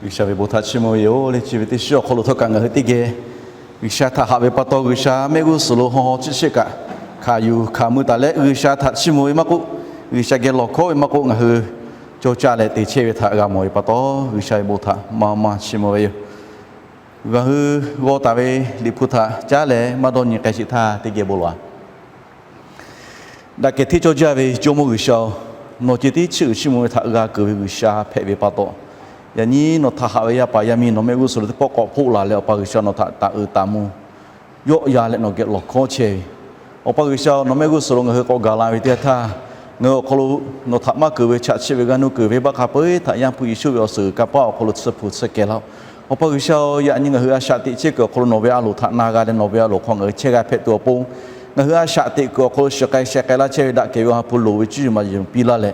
G'uiˬsha ve bon htaꞈ chiˇ mvuh ve yoˬ le. Chi ve teˇ shiˉ awˬ hk'aw lo htawˇ kaꞈ ngaˬ hui teˇ geh G'uiˬsha htaꞈ haꞈ ve pa taw, G'uiˬsha mehˆ g'uˇ suhˍ lo haw haw chiˇ sheˆ kaꞈ hkanˍ yuˬ hkanˍ mui taˍ leh, G'uiˬsha htaꞈ chiˇ mvuh ve maˇ k'oˆ, G'uiˬsha geh lawˬ hkawˉ ve maˇ k'oˆ, ngaˬ hui caw caˇ leh te chehˇ ve htaꞈ g'a mawˬ ve pa taw, G'uiˬsha ve bon htaꞈ maˇ maˇ chiˇ mvuh ve yoˬ. Ngaˬ hui g'aw taˍ ve Liꞈ hpu htaꞈ caˉ leh maˇ dawˇ nyi k'ai sheˍ htaˇ, teˇ geh bon lawˬ-a. Daꞈ kehˬ hteˇ cawˇ jaˇ ve Jawˇmawˇ G'uiˬsha-oˬ, nawˬ ceh tiˉ chiˇ uiˍ chiˇ mvuh ve htaꞈ g'a keunˍ ve G'uiˬsha hpehꞈ ve pa taw, yaꞈ nyi nawˬ htaꞈ haꞈ ve yaˇ paˍ yaˇ miˇ nawˬ mehˆ g'uˇ suhˍ lo teˇ pawˆ k'awꞈ hpoˆ laˬ leh, Awˬ pa G'uiˬsha nawˬ htaꞈ taˍ uiˍ taˍ mvuh yawˆ yan leh nawˬ geh lawˬ hkawˉ chehˇ ve, Awˬ pa G'uiˬsha-oˬ, nawˬ mehˆ g'uˇ suhˍ lo ngaˬ hui k'awꞈ gaˬ la ve teˇ yanˇ htaˇ, ngaˬ hui awˬ hk'aw lo nawˬ htaꞈ maˇ keunˍ ve chaꞈ chiˆ ve g'aˇ nuˇ keunˍ ve baˆ hk'a peu-eˬ htaꞈ Yaˇ hpu Yeˍsuˆ ve awˬ suhˍ kanˇ paˆ awˬ hk'aw lo tsuhˇ hpu tsuhˇ kehˬ laˇ-oˆ. Awˬ pa G'uiˬsha-oˬ, yaꞈ nyi ngaˬ hui a shaꞈ teꞈ chehˇ kuiˬ awˬ hk'aw lo nawˬ ve a loˍ htaꞈ na g'a leh nawˬ ve a loˍ hk'aw ngaˬ hui chehˇ g'a hpehꞈ tuˬ awˬ pon, ngaˬ hui a shaꞈ teꞈ kuiˬ awˬ hk'aw lo shiˍ k'ai sheh k'ai laˇ chehˇ ve daꞈ kehˬ ve Awˬ ha hpu loˍ ve cuˇ yiˍ maˍ yiˍ piˇ laˇ leh,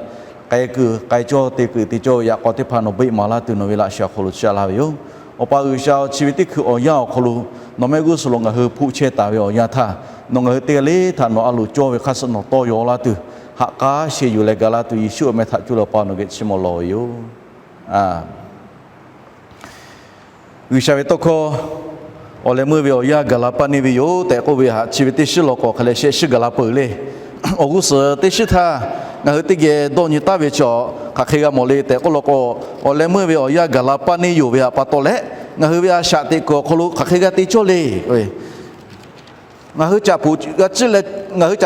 k'ai kuiˬ k'ai cawˇ te kuiˬ te cawˇ ve yaꞈ k'aw teˇ hpaˍ nawˬ beˆ maˍ laˇ tuˬ nawˬ ve laꞈ sheh awˬ hk'aw lo chiˇ aꞈ laˇ ve yoˬ. Awˬ pa G'uiˬsha-oˬ, chi ve teˇ hkui awˬ yanˇ awˬ hk'aw lo nawˬ mehˆ g'uˇ suhˍ lo ngaˬ hui hpoˆ chehˇ taˍ ve awˬ yanˇ htaˇ, nawˬ ngaˬ hui teˇ g'aˇ le htaꞈ nawˬ a loˍ cawˇ ve hk'aˇ suh nawˬ tawˇ yaw laˇ tuˬ, haꞈ k'aˉ sheh yuˬ leh gaˬ laˇ tuˬ, Yeˍsuˆ awˬ meh htaꞈ cuˇ leh Awˬ pa nawˬ geh chiˇ mvuh lawˬ ve yoˬ. G'uiˬsha ve tawˇ hkawˇ, awˬ leh meuˇ ve awˬ yanˇ gaˬ la paˇ neˇ ve yoˬ tehꞈ k'oˆ ve htaꞈ chi ve teˇ shiˉ law k'o hk'aˬ leh shehˆ shiˉ gaˬ la peuˬ le. Awˬ g'uˇ suhˍ teˇ shiˉ htaˇ ngaˬ hui teˇ geh dawˇ nyi taˍ ve chi hk'aˬ hk'e g'a mawˬ le tehꞈ k'oˆ law k'o, awˬ leh meuˇ ve awˬ yanˇ gaˬ la paˇ neˇ yoˬ ve htaꞈ pa taw leh, ngaˬ hui ve a shaꞈ teꞈ kuiˬ awˬ hk'aw lo hk'aˬ hk'e g'a te cawˇ le. Ngaˬ hui caꞈ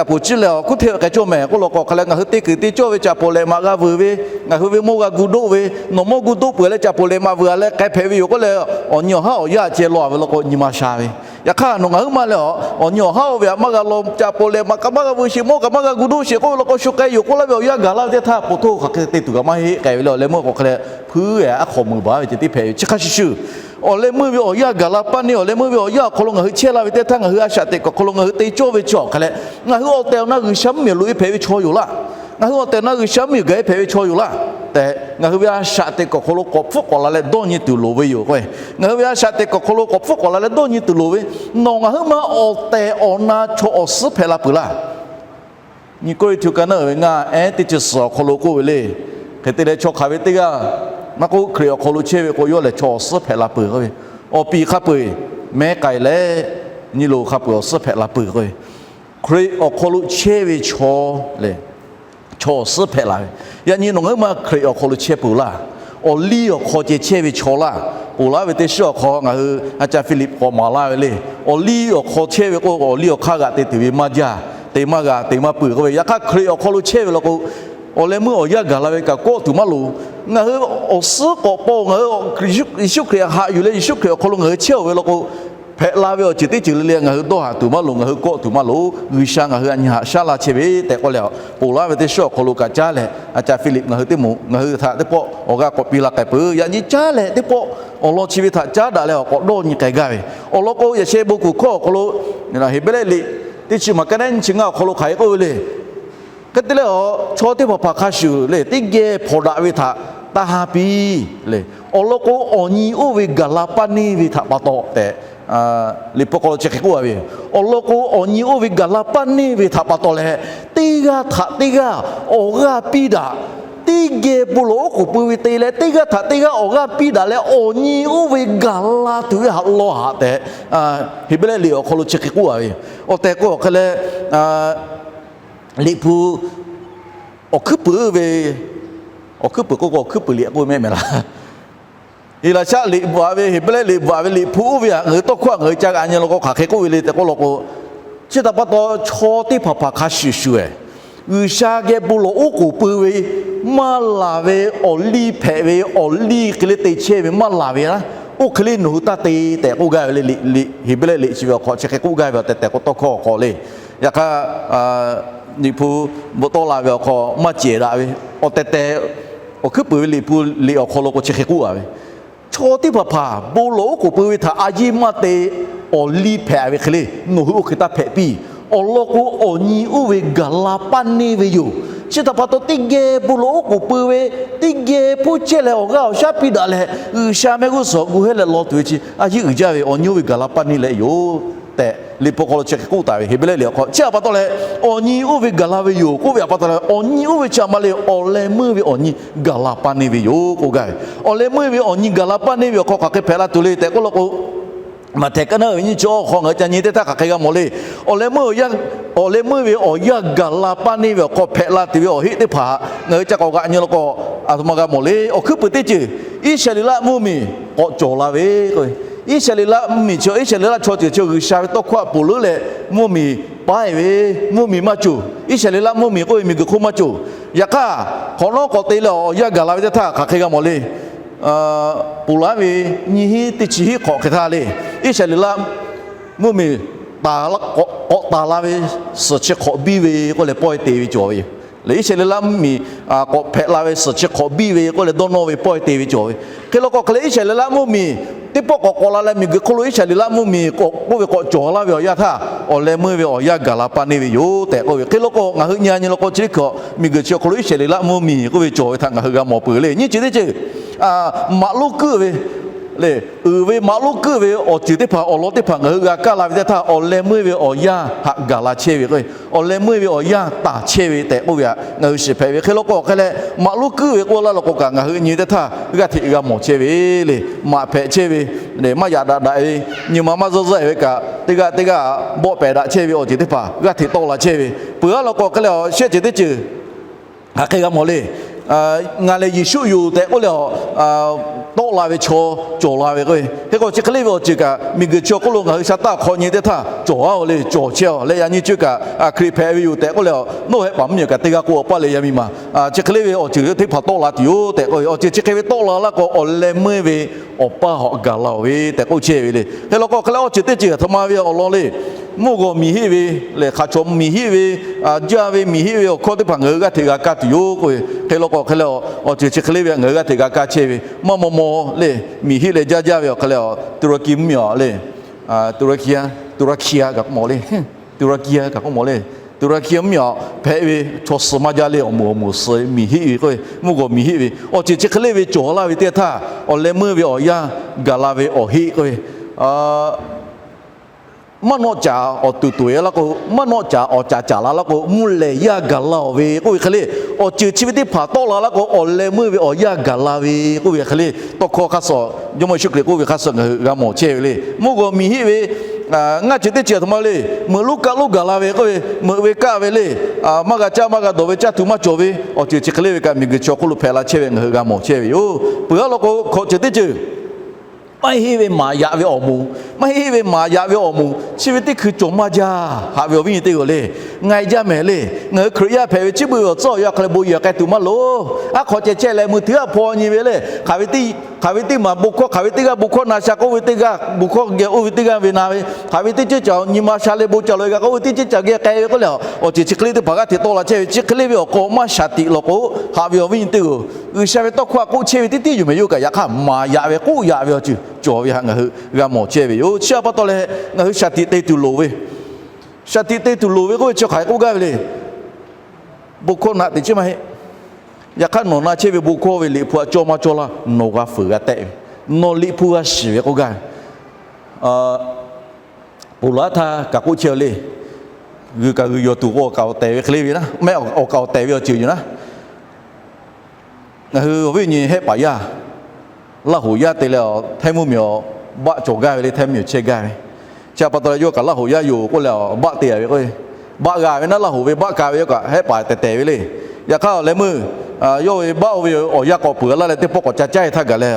poˍ ciˇ leh awˬ kuˉ hteˇ k'ai cawˇ mehˍ k'oˆ law k'o, hk'aˬ leh ngaˬ hui te kuiˬ te cawˇ ve caꞈ poˍ lehꞈ maꞈ g'a vuiˬ ve, ngaˬ hui ve mawˇ g'a gu doˆ ve, nawˬ mawˇ gu doˆ peuˬ leh caꞈ poˍ lehꞈ maꞈ vuiˬ-a leh k'ai hpehꞈ ve yoˬ k'oˆ leh, awˬ nyi awˬ haˉ awˬ yaˇ ceh law ve law k'o, nyi ma sha ve. Yaꞈ hk'aˇ nawˬ ngaˬ hui ma leh, awˬ nyi awˬ haˉ oˇ ve htaꞈ maˇ g'a law, caꞈ poˍ lehꞈ maꞈ kaꞈ maˇ g'a vuiˬ sheˍ, mawˇ kaꞈ maˇ g'a gu doˆ sheˍ k'oˆ ve law k'o, shu k'ai yoˬ k'oˆ laˇ ve awˬ yanˇ gaˬ la ve teˇ htaˇ, po htoˇ hk'aˬ hk'e te tuˬ kaꞈ maˇ heˆ k'ai ve le. Awˬ leh meuˇ k'o hk'aˬ leh hpuiˉ ve aˉ hk'aw meuˍ baˬ ve ceh tiˉ hpehꞈ ve chi hk'a shuˍ shuˍ, awˬ leh meuˇ ve awˬ yanˇ gaˬ la paˇ neˇ, awˬ leh meuˇ ve awˬ yanˇ awˬ hk'aw lo ngaˬ hui chehˇ la ve teˇ htaˇ, ngaˬ hui a shaꞈ teꞈ kuiˬ awˬ hk'aw lo ngaˬ hui te cawˇ ve chi awˬ hk'aˬ leh, ngaˬ hui awˬ tehˬ awˬ na G'uiˬsha mvuhˇmiˬ loꞈ-e hpehꞈ ve chaw yoˬ laˇ. Ngaˬ hui awˬ tehˬ awˬ na G'uiˬsha mvuhˇmiˬ gaˬ-e hpehꞈ ve chaw yoˬ laˇ tehꞈ, ngaˬ hui ve a shaꞈ teꞈ kuiˬ awˬ hk'aw lo k'awꞈ hpfuhˆ k'awꞈ la leh dawˇ nyi tuˬ loˍ ve yoˬ k'o, ngaˬ hui ve a shaꞈ teꞈ kuiˬ awˬ hk'aw lo k'awꞈ hpfuhˆ k'awꞈ la leh dawˇ nyi tuˬ loˍ ve, nawˬ ngaˬ hui ma awˬ tehˬ awˬ na chaw awˬ suhˉ hpehꞈ la peuˬ laˇ. Nyi k'oˆ ve htu ka naˉ uiˍ ve ngaˇ ehˉ teˇ chi suhˍ awˬ hk'aw lo k'oˆ ve le. Hk'e te leh, chaw hk'aˬ ve teˇ g'aˇ maˇ k'oˆ, Hkriꞈ awˬ hk'aw lo chehˇ ve k'o, yawˇ lehˬ chaw awˬ suhˉ hpehꞈ la peuˬ k'oˆ ve, awˬ piˍ hk'a peu-eˬ mehˉ k'ai leh, nyi loˬ hk'a peu-eˬ awˬ suhˉ hpehꞈ la peuˬ k'oˆ ve, Hkriꞈ awˬ hk'aw lo chehˇ ve chaw lehˬ, chaw awˬ suhˉ hpehꞈ la ve. Yaꞈ nyi nawˬ ngaˬ hui ma Hkriꞈ awˬ hk'aw lo chehˇ peuˬ laˇ. Awˬ liˇ awˬ hk'aw ceh chehˇ ve chaw laˇ. Ponˬ laˇ ve teˇ shiˉ awˬ hk'aw ngaˬ hui a ca Hpiˇliˆ k'awꞈ maˍ laˇ ve le. Awˬ liˇ awˬ hk'aw chehˇ ve k'o, awˬ liˇ awˬ hk'aˇ g'aꞈ te tuˬ ve maˇ jaˇ, te maˇ g'a, te maˇ peuˬ k'oˆ ve. Yaꞈ hk'aˇ Hkriꞈ awˬ hk'aw lo chehˇ ve law k'o, awˬ leh meuˇ awˬ yanˇ gaˬ la ve kaꞈ kawˆ tuˬ maˇ loˍ. Ngaˬ hui awˬ suhˉ k'awꞈ paw, ngaˬ hui Yeˍsuˆ Hkriꞈ haꞈ yuˬ leh Yeˍsuˆ Hkriꞈ awˬ hk'aw lo ngaˬ hui chehˇ-oˬ ve law k'o, hpehꞈ la ve awˬ ceuˬ teˇ ceuˬ le le ngaˬ hui dawˇ haˍ tuˬ maˇ loˍ, ngaˬ hui kawˆ tuˬ maˇ loˍ. G'uiˬsha ngaˬ hui a nyi haꞈ shaˉ laˇ chehˇ ve tehꞈ k'oˆ leh, ponˬ laˇ ve teˇ shiˉ awˬ hk'aw lo kaꞈ caˉ leh, a ca Hpiˇliˆ ngaˬ hui teˇ moˍ ngaˬ hui htaꞈ teˇ pawˆ awˬ g'aˇ k'awꞈ piˇ la k'ai peuˬ. Yaꞈ nyi caˉ leh teˇ pawˆ awˬ lawn chi ve htaꞈ caˉ daꞈ leh awˬ k'awꞈ dawˇ nyi k'ai gaˇ ve. Awˬ lawn k'o, yaꞈ sheh bon kuˬ hkawˇ awˬ hk'aw lo, Heˍbrehˇ liꞈ teˇ chi maˬ ka naˉ nyiˇ chi ngaˇ awˬ hk'aw lo hk'aˬ hk'e k'oˆ ve le. Hk'e te leh, chaw teˇ hpaˍ hpaˍ hk'a shuˍ le, teˇ geh hpawnˬ daꞈ ve htaꞈ taˇ ha piˇ le. Awˬ lawn k'o, awˬ nyi oˇ ve gaˬ la paˇ neˇ ve htaꞈ pa taw tehꞈ, Liꞈ hpu hk'aw lo chi hk'e k'oˆ a ve. Awˬ lawn k'o, awˬ nyi oˇ ve gaˬ la paˇ neˇ ve htaꞈ pa taw leh, teˇ g'aˇ htaꞈ teˇ g'aˇ awˬ g'aˇ piˇ daꞈ, teˇ geh bon lawˬ oˉ k'oˍ pui ve te leh, teˇ g'aˇ htaꞈ teˇ g'aˇ awˬ g'aˇ piˇ daꞈ leh, awˬ nyi oˇ ve gaˬ la tuˬ ve htaꞈ law haꞈ tehꞈ, Heˍbrehˇ liꞈ awˬ hk'aw lo chi hk'e k'oˆ a ve. Awˬ tehˬ k'o awˬ hk'e leh, Liꞈ hpu awˬ hkuiˉ puiˍ ve, awˬ hkuiˉ puiˍ k'oˆ k'o, awˬ hkuiˉ puiˍ liꞈ k'oˆ mehˆ mehˍ laˇ. Heˍlaˍsaˆ liꞈ bvuhꞈ ve, Heˍbrehˇ liꞈ bvuhꞈ ve Liꞈ hpu oˇ ve htaꞈ ngaˬ hui tawˇ hkawˇ ngaˬ hui ca g'a nyi law k'o, hk'aˬ hk'e k'oˆ ve le tehꞈ k'oˆ law k'o, chi htaꞈ pa taw chaw teˇ hpaˍ hpaˍ hk'a shuˍ shuˍ-ehˬ, G'uiˬsha geh bon lawˬ oˉ k'oˍ pui ve maˇ laˬ ve awˬ liˇ hpehꞈ ve, awˬ liˇ hk'e le te chehˇ ve maˇ laˬ ve, oˇ hk'e le nawˬ hui taˇ te tehꞈ k'oˆ gaˇ ve le. Heˍbrehˇ liꞈ chi ve awˬ hk'aw chi hk'e k'oˆ gaˇ ve awˬ tehˬ tehˬ k'o tawˇ hkawˇ awˬ hk'aw le. Yaꞈ hk'aˇ, Liꞈ hpu bvuhꞈ tawˆ la ve awˬ hk'aw maˇ cehˬ daꞈ ve, awˬ tehˬ tehˬ awˬ hkuiˉ puiˍ ve Liꞈ hpu liꞈ awˬ hk'aw lo k'o chi hk'e k'oˆ a ve, chaw teˇ hpaˍ hpaˍ bon lawˬ oˉ k'oˍ pui ve htaꞈ a yeˇ maˇ te, awˬ liˇ hpehꞈ ve hk'e le, nawˬ hui oˇ hk'e taˇ hpehꞈ piˇ. Awˬ lawn k'o, awˬ nyi oˇ ve gaˬ la paˇ neˇ ve yoˬ. Chi htaꞈ pa taw, teˇ geh bon lawˬ oˉ k'oˍ pui ve, teˇ geh hpuˇ chehˇ leh awˬ g'aˇ awˬ shaˉ piˇ daꞈ leh, G'uiˬsha mehˆ g'uˇ suhˍ gu hehˉ leh law tuˬ ve chi a yeˇ uiˍ jaˇ ve awˬ nyi oˇ ve gaˬ la paˇ neˇ leh yoˬ tehꞈ, Liꞈ hpu hk'aw lo chi hk'e k'oˆ taˍ ve, Heˍbrehˇ liꞈ awˬ hk'aw, chi htaꞈ pa taw leh awˬ nyi oˇ ve gaˬ la ve yoˬ k'oˆ ve htaꞈ pa taw leh, awˬ nyi oˇ ve chi htaꞈ ma le, awˬ leh meuˇ ve awˬ nyi gaˬ la paˇ neˇ ve yoˬ k'oˆ gaˇ ve. Awˬ leh meuˇ ve awˬ nyi gaˬ la paˇ neˇ ve awˬ hk'aw hk'aˬ hk'e hpehꞈ la tuˬ le tehꞈ k'oˆ law k'o, Maꞈhtehˍ kaˉ naˉ ve nyiˇ chi awˬ hk'aw ngaˬ hui ca nyi teˇ htaˇ hk'aˬ hk'e g'a mawˬ le. Awˬ leh meuˇ awˬ yanˇ, awˬ leh meuˇ ve awˬ yanˇ gaˬ la paˇ neˇ ve awˬ hk'aw hpehꞈ la tuˬ ve awˬ heˆ teˇ hpaˍ ngaˬ hui ca k'awꞈ g'aꞈ nyi law k'o, aˬ htoꞈ ma g'a mawˬ le. Awˬ hkuiˉ puiˍ teˇ ceuˬ, Iˉsaˍreˍlaˆ mvuhˇmiˬ k'awꞈ cawˬ la ve k'o, Iˉsaˍreˍlaˆ mvuhˇmiˬ chi, Iˉsaˍreˍlaˆ chaw ceuˬ chi G'uiˬsha ve tawˇ hkawˇ htaꞈ ponˬ leuˉ leh mvuhˇmiˬ paˉ e ve, mvuhˇmiˬ maˇ cawˬ. Iˉsaˍreˍlaˆ mvuhˇmiˬ k'oˆ ve miˬguiˬ hk'oˆ maˇ cawˬ. Yaꞈ hk'aˇ, hk'awꞈ nawˉ k'awꞈ te leh awˬ yanˇ gaˬ la ve teˇ htaˇ hk'aˬ hk'e g'a mawˬ le. Ponˬ laˇ ve nyiˇ hinˉ teˇ chi hinˉ hk'awꞈ hk'e htaˇ le, Iˉsaˍreˍlaˆ mvuhˇmiˬ k'awꞈ taˍ la ve suhˍ chi hk'awꞈ biˇ ve k'oˆ leh pawehˇ te ve cawˬ ve yoˬ. Leh Iˉsaˍreˍlaˆ mvuhˇmiˬ k'awꞈ hpehꞈ la ve suhˍ chi hk'awꞈ biˇ ve k'oˆ leh dawˇ nawˇ ve pawehˇ te ve cawˬ ve. Hk'e law k'o hk'e leh Iˉsaˍreˍlaˆ mvuhˇmiˬ teˇ pawˆ k'awꞈ k'awꞈ la leh miˬguiˬ hk'oˆ lo Iˉsaˍreˍlaˆ mvuhˇmiˬ k'oˆ ve k'awꞈ cawˬ laˇ ve awˬ yanˇ htaˇ, awˬ leh meuˇ ve awˬ yanˇ gaˬ la paˇ neˇ ve yoˬ tehꞈ k'oˆ ve. Hk'e law k'o ngaˬ hui nyi nyi law k'o chi teˇ hkui miˬguiˬ chi awˬ hk'aw lo Iˉsaˍreˍlaˆ mvuhˇmiˬ k'oˆ ve cawˬ ve htaꞈ ngaˬ hui g'a mawˬ peuˬ le. Nyiˇ ceuˬ teˇ ceuˬ, maꞈ lonˉ kuiˆ ve le, uiˍ ve maꞈ lonˉ kuiˆ ve awˬ ceuˬ teˇ hpaˍ awˬ lawn teˇ hpaˍ ngaˬ hui g'a kaˇ la ve teˇ htaˇ, awˬ leh meuˇ ve awˬ yanˇ haꞈ gaˬ la chehˇ ve k'o, awˬ leh meuˇ ve awˬ yanˇ taˍ chehˇ ve tehꞈ k'oˆ ve htaꞈ ngaˬ hui shiˍ hpehꞈ ve. Hk'e law k'o hk'e leh maꞈ lonˉ kuiˆ ve k'oˆ laˇ law k'o kaꞈ ngaˬ hui nyi teˇ htaˇ g'aˇ hteꞈ g'a mawˬ chehˇ ve le. Maꞈ hpehꞈ chehˇ ve, maˇ yaꞈ daꞈ daꞈ ve, nyi ma maˇ zuhˇ zuhˇ ve kaꞈ teˇ g'aˇ teˇ g'aˇ bawˆ pehˍ daꞈ chehˇ ve awˬ ceuˬ teˇ hpaˍ g'aˇ hteꞈ tawˆ la chehˇ ve. Peuˬ a law k'o hk'e leh shehˆ ceuˬ teˇ ceuˬ hk'aˬ hk'e g'a mawˬ le. Ngaˬ lehˬ Yeˍsuˆ yoˬ tehꞈ k'oˆ leh tawˆ la ve chaw cawˬ la ve k'o, hk'e k'o chi hk'e le ve awˬ ceuˬ kaꞈ miˬguiˬ chi awˬ hk'oˆ lo ngaˬ hui sha taˇ hk'aw nyi teˇ htaˇ cawˬ a le, cawˬ chehˇ a leh yaꞈ nyi chi kaꞈ Hkriꞈ hpehꞈ ve yoˬ tehꞈ k'oˆ leh nawˬ hehˆ paˍ mvuhˇmiˬ kaꞈ teˇ g'aˇ k'oˆ a paˇ leh yaˇ miˇ ma, chi hk'e le ve awˬ ceuˬ teˇ hpaˍ tawˆ la tuˬ yoˬ tehꞈ k'o, awˬ ceuˬ chi hk'e ve tawˆ la laˇ k'o awˬ leh meuˇ ve awˬ paˇ hawꞈ gaˬ la-oˬ ve tehꞈ k'oˆ chehˇ ve le. Hk'e law k'o hk'e leh awˬ ceuˬ teˇ ceuˬ aˬ htoꞈ ma ve awˬ lawn le, mvuhˇ g'awˬ miˬ heˆ ve lehˬ, hk'aˬ chaw miˬ heˆ ve, jaˇ ve miˬ heˆ ve awˬ hkawˇ teˇ hpaˍ ngaˬ hui g'aˇ hteꞈ g'a kaˇ tuˬ yoˬ k'o, hk'e law k'o hk'e leh awˬ ceuˬ chi hk'e le ve ngaˬ hui g'aˇ hteꞈ g'a kaˇ chehˇ ve, maˇ maw maw le, miˬ heˆ leh jaˇ jaˇ ve awˬ hk'e leh Tuˍraˍkiˍ mvuhˇmiˬ le, Tuˍraˍkiˍ, Tuˍraˍkiˍ kaꞈ k'oˆ mawˬ le, Tuˍraˍkiˍ kaꞈ k'oˆ mawˬ le, Tuˍraˍkiˍ mvuhˇmiˬ hpehꞈ ve chaw suh maˇ jaˇ le, awˬ moˍ awˬ moˍ suh miˬ heˆ ve k'o, mvuhˇ g'awˬ miˬ heˆ ve awˬ ceuˬ chi hk'e le ve cawˬ laˇ ve teˇ htaˇ, awˬ leh meuˇ ve awˬ yanˇ gaˬ la ve awˬ heˆ k'o, maˇ nawˆ caˍ awˬ tuˬ tuˬ e laˇ k'o, maˇ nawˆ caˍ awˬ caˍ caˍ la laˇ k'o, mvuhˇ lehˬ yaˇ gaˬ la-oˬ ve k'oˆ ve hk'e le. Awˬ ceuˬ chi ve teˇ hpaˍ tawˆ la laˇ k'o, awˬ leh meuˇ ve awˬ yanˇ gaˬ la ve k'oˆ ve hk'e le. Tawˇ hkawˇ hk'aˇ suh, Jawˇmawˇ Yeˍsuˆ Hkriꞈ k'oˆ ve hk'aˇ suh ngaˬ hui g'a mawˬ chehˇ ve le. Mvuhˇ g'awˬ miˬ heˆ ve, ngaˇ ceuˬ teˇ ceuˬ aˬ htoꞈ ma le, meuꞈ lonˉ kaˆ lonˉ gaˬ la ve k'oˆ ve, meuꞈ ve kaˆ ve le, maˇ g'a caˇ maˇ g'a dawˬ ve caˇ tuˬ maˇ cawˬ ve awˬ ceuˬ chi hk'e le ve kaꞈ miˬguiˬ chi awˬ hk'oˆ lo hpehꞈ la chehˇ ve ngaˬ hui g'a mawˬ chehˇ ve yoˬ. Peuˬ a law k'o hkawꞈ ceuˬ teˇ ceuˬ maˇ heˆ ve maˍ yaꞈ ve awˬ moˍ, maˇ heˆ ve maˍ yaꞈ ve awˬ moˍ chi ve teˇ hkui cawˬ maˇ jaˇ. Haꞈ ve awˬ viˉ nyi teˇ g'aˇ le, nga e jaˇ mehˍ le. Ngaˬ hui Hkriꞈ yaˇ hpehꞈ ve chi beuꞈ ve awˬ tcuhˉ awˬ yanˇ hk'a leh bon yehˬ k'ai tuˬ maˇ loˍ. Aˉ hk'aw ceh chehˇ leh mui hteˇ aˉ hpaw nyi ve le. Hk'aˬ ve tiˉ hk'aˬ ve teˇ maˬ bon hkawˇ, hk'aˬ ve teˇ g'aˇ bon hkawˇ na sha k'oˆ ve teˇ g'aˇ, bon hkawˇ geh oˇ ve teˇ g'aˇ ve na ve, hk'aˬ ve teˇ ceuˬ caˬ nyi ma sha leh bon ca loꞈ e g'a k'oˆ ve teˇ ceuˬ caˬ geh k'ai ve k'oˆ leh, awˬ ceuˬ chi hk'e le teˇ hpaˍ g'aˇ hteꞈ tawˆ la chehˇ ve, chi hk'e le ve awˬ hk'aw maˇ shaˍ tiꞈ law k'o, haꞈ ve awˬ viˉ nyi teˇ g'aˇ, G'uiˬsha ve tawˇ hkawˇ htaꞈ k'oˆ chehˇ ve teˇ tiˉ yoˬ mehˍ yoˬ kaꞈ, yaꞈ hk'aˇ maˍ yaꞈ ve k'oˆ yaꞈ ve awˬ ceuˬ cawˬ ve htaꞈ ngaˬ hui g'a mawˬ chehˇ ve yoˬ. Chi htaꞈ pa taw leh ngaˬ hui shaˍ tiꞈ te tuˬ loˍ ve, shaˍ tiꞈ te tuˬ loˍ ve k'oˆ ve chi hk'aˬ hk'e k'oˆ gaˇ ve le. Bon hkawˇ naꞈ teꞈ chehˇ maˇ heˆ. Yaꞈ hk'aˇ nawˬ na chehˇ ve bon hkawˇ ve liꞈ hpu htaꞈ cawˇ maˇ cawˇ laˇ, nawˬ g'a fuiˍ g'a tehˆ ve, nawˬ liꞈ hpu g'a shiˍ ve k'oˆ gaˇ ve. Ponˬ laˬ htaˇ kaꞈ k'oˆ chehˇ le. G'uiˬ kaꞈ g'uiˬ yawˬ tuˬ k'o awˬ kaˍ awˬ tehˬ ve hk'e le ve naˉ, maˇ heˆ, awˬ kaˍ awˬ tehˬ ve awˬ ceuˬ yoˬ naˉ. Ngaˬ hui awˬ viˉ awˬ nyi hehˆ paˍ yaˇ, Laˇ hoꞈ yaˇ te leh, Htaiˇ mvuhˇmiˬ awˬ baˆ cawˬ gaˇ ve le, Htaiˇ mvuhˇmiˬ awˬ chehˇ gaˇ ve. Chi htaꞈ pa taw leh yawˇ kaꞈ Laˇ hoꞈ yaˇ yoˬ k'oˆ leh, baˆ te a ve k'o, baˆ g'a ve naˉ, Laˇ hoꞈ ve baˆ ka ve yawˇ kaꞈ hehˆ paˍ tehˬ tehˬ ve le. Yaꞈ hk'aˇ awˬ leh meuˇ yawˇ ve baˆ oˇ ve awˬ yanˇ k'awꞈ peuˬ laˇ leh teˇ pawˆ k'awꞈ ca caˇ e htaˇ gaˬ leh,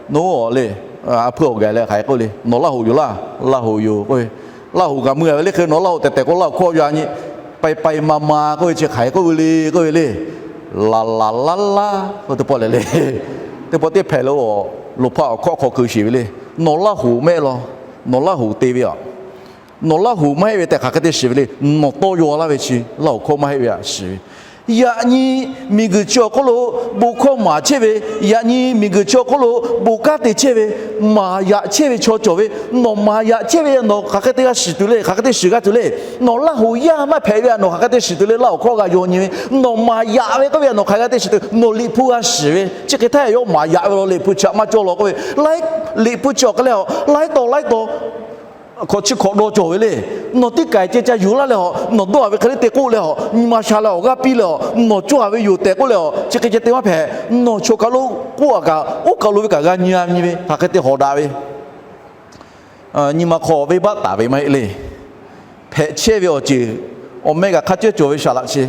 nawˬ le, a hpuiˇ awˬ gaˬ leh hk'aˬ hk'e k'oˆ le, nawˬ Laˇ hoꞈ yoˬ laˇ, Laˇ hoꞈ yoˬ k'oˆ ve. Laˇ hoꞈ kaꞈ meuˇ a ve le hk'e, nawˬ Laˇ hoꞈ tehˬ tehˬ k'o Laˇ hoꞈ hkawˇ yaꞈ nyi pai pai ma ma k'oˆ ve chi hk'aˬ hk'e k'oˆ ve le k'oˆ ve le. Laˬ laˬ laˇ laˇ k'oˆ teˇ pawˆ lehˬ le, teˇ pawˆ teˇ hpehꞈ lo, loˍ hpaˇ awˬ hkawˇ hk'aw keu sheˍ ve le. Nawˬ Laˇ hoꞈ mehˆ law, nawˬ Laˇ hoꞈ te ve a, nawˬ Laˇ hoꞈ maˇ heˆ ve tehꞈ hk'aˬ hk'e te shiˍ ve le. Nawˬ tawˇ yaw laˇ ve chi Laˇ hoꞈ hkawˇ maˇ heˆ ve a shiˍ ve. Yaꞈ nyi miˬguiˬ chi awˬ hk'oˆ lo bon hkawˇ maˍ chehˇ ve, yaꞈ nyi miˬguiˬ chi awˬ hk'oˆ lo bon kanˉ te chehˇ ve, maˍ yaꞈ chehˇ ve chaw cawˬ ve. Nawˬ maˍ yaꞈ chehˇ ve nawˬ hk'aˬ hk'e te g'a shiˍ tuˬ le, hk'aˬ hk'e te shiˍ g'a tuˬ le. Nawˬ Laˇ hoꞈ yaˇ maˇ hpehꞈ ve a nawˬ hk'aˬ hk'e te shiˍ tuˬ le. Laˇ hoꞈ hkawˇ g'a yaw nyi ve, nawˬ maˍ yaꞈ ve k'oˆ ve a nawˬ hk'aˬ g'a te shiˍ tuˬ, nawˬ liꞈ hpu g'a shiˍ ve. Chi hk'e htaˇ yawˇ maˍ yaꞈ ve law, liꞈ hpu chi htaꞈ maˇ cawˇ law k'oˆ ve. Liꞈ hpu chi awˬ hk'e leh, laiˉ taw laiˉ taw hkawꞈ chi hkawꞈ dawˇ cawˬ ve le. Nawˬ teˇ kaiˬ ceh ca yuˬ laˇ leh awˬ, nawˬ dawˇ a ve hk'e le te k'oˆ leh awˬ, nyi ma sha leh awˬ g'aˇ piˇ leh awˬ, nawˬ cawˇ a ve yoˬ tehꞈ k'oˆ leh awˬ, chi hk'e ceh te maˇ hpehꞈ. Nawˬ chaw kaˬ lo k'oˆ a kaꞈ, oˇ kaˬ lo ve kaꞈ g'a nyi a nyi ve hk'aˬ hk'e te hawˍ daꞈ ve. Nyi ma hk'aw venˇbaˆ taˍ ve maˇ heˆ le. Hpehꞈ chehˇ ve awˬ ceuˬ, awˬ meh kaꞈ hk'a cawˇ cawˬ ve saˍ laꞈ chi,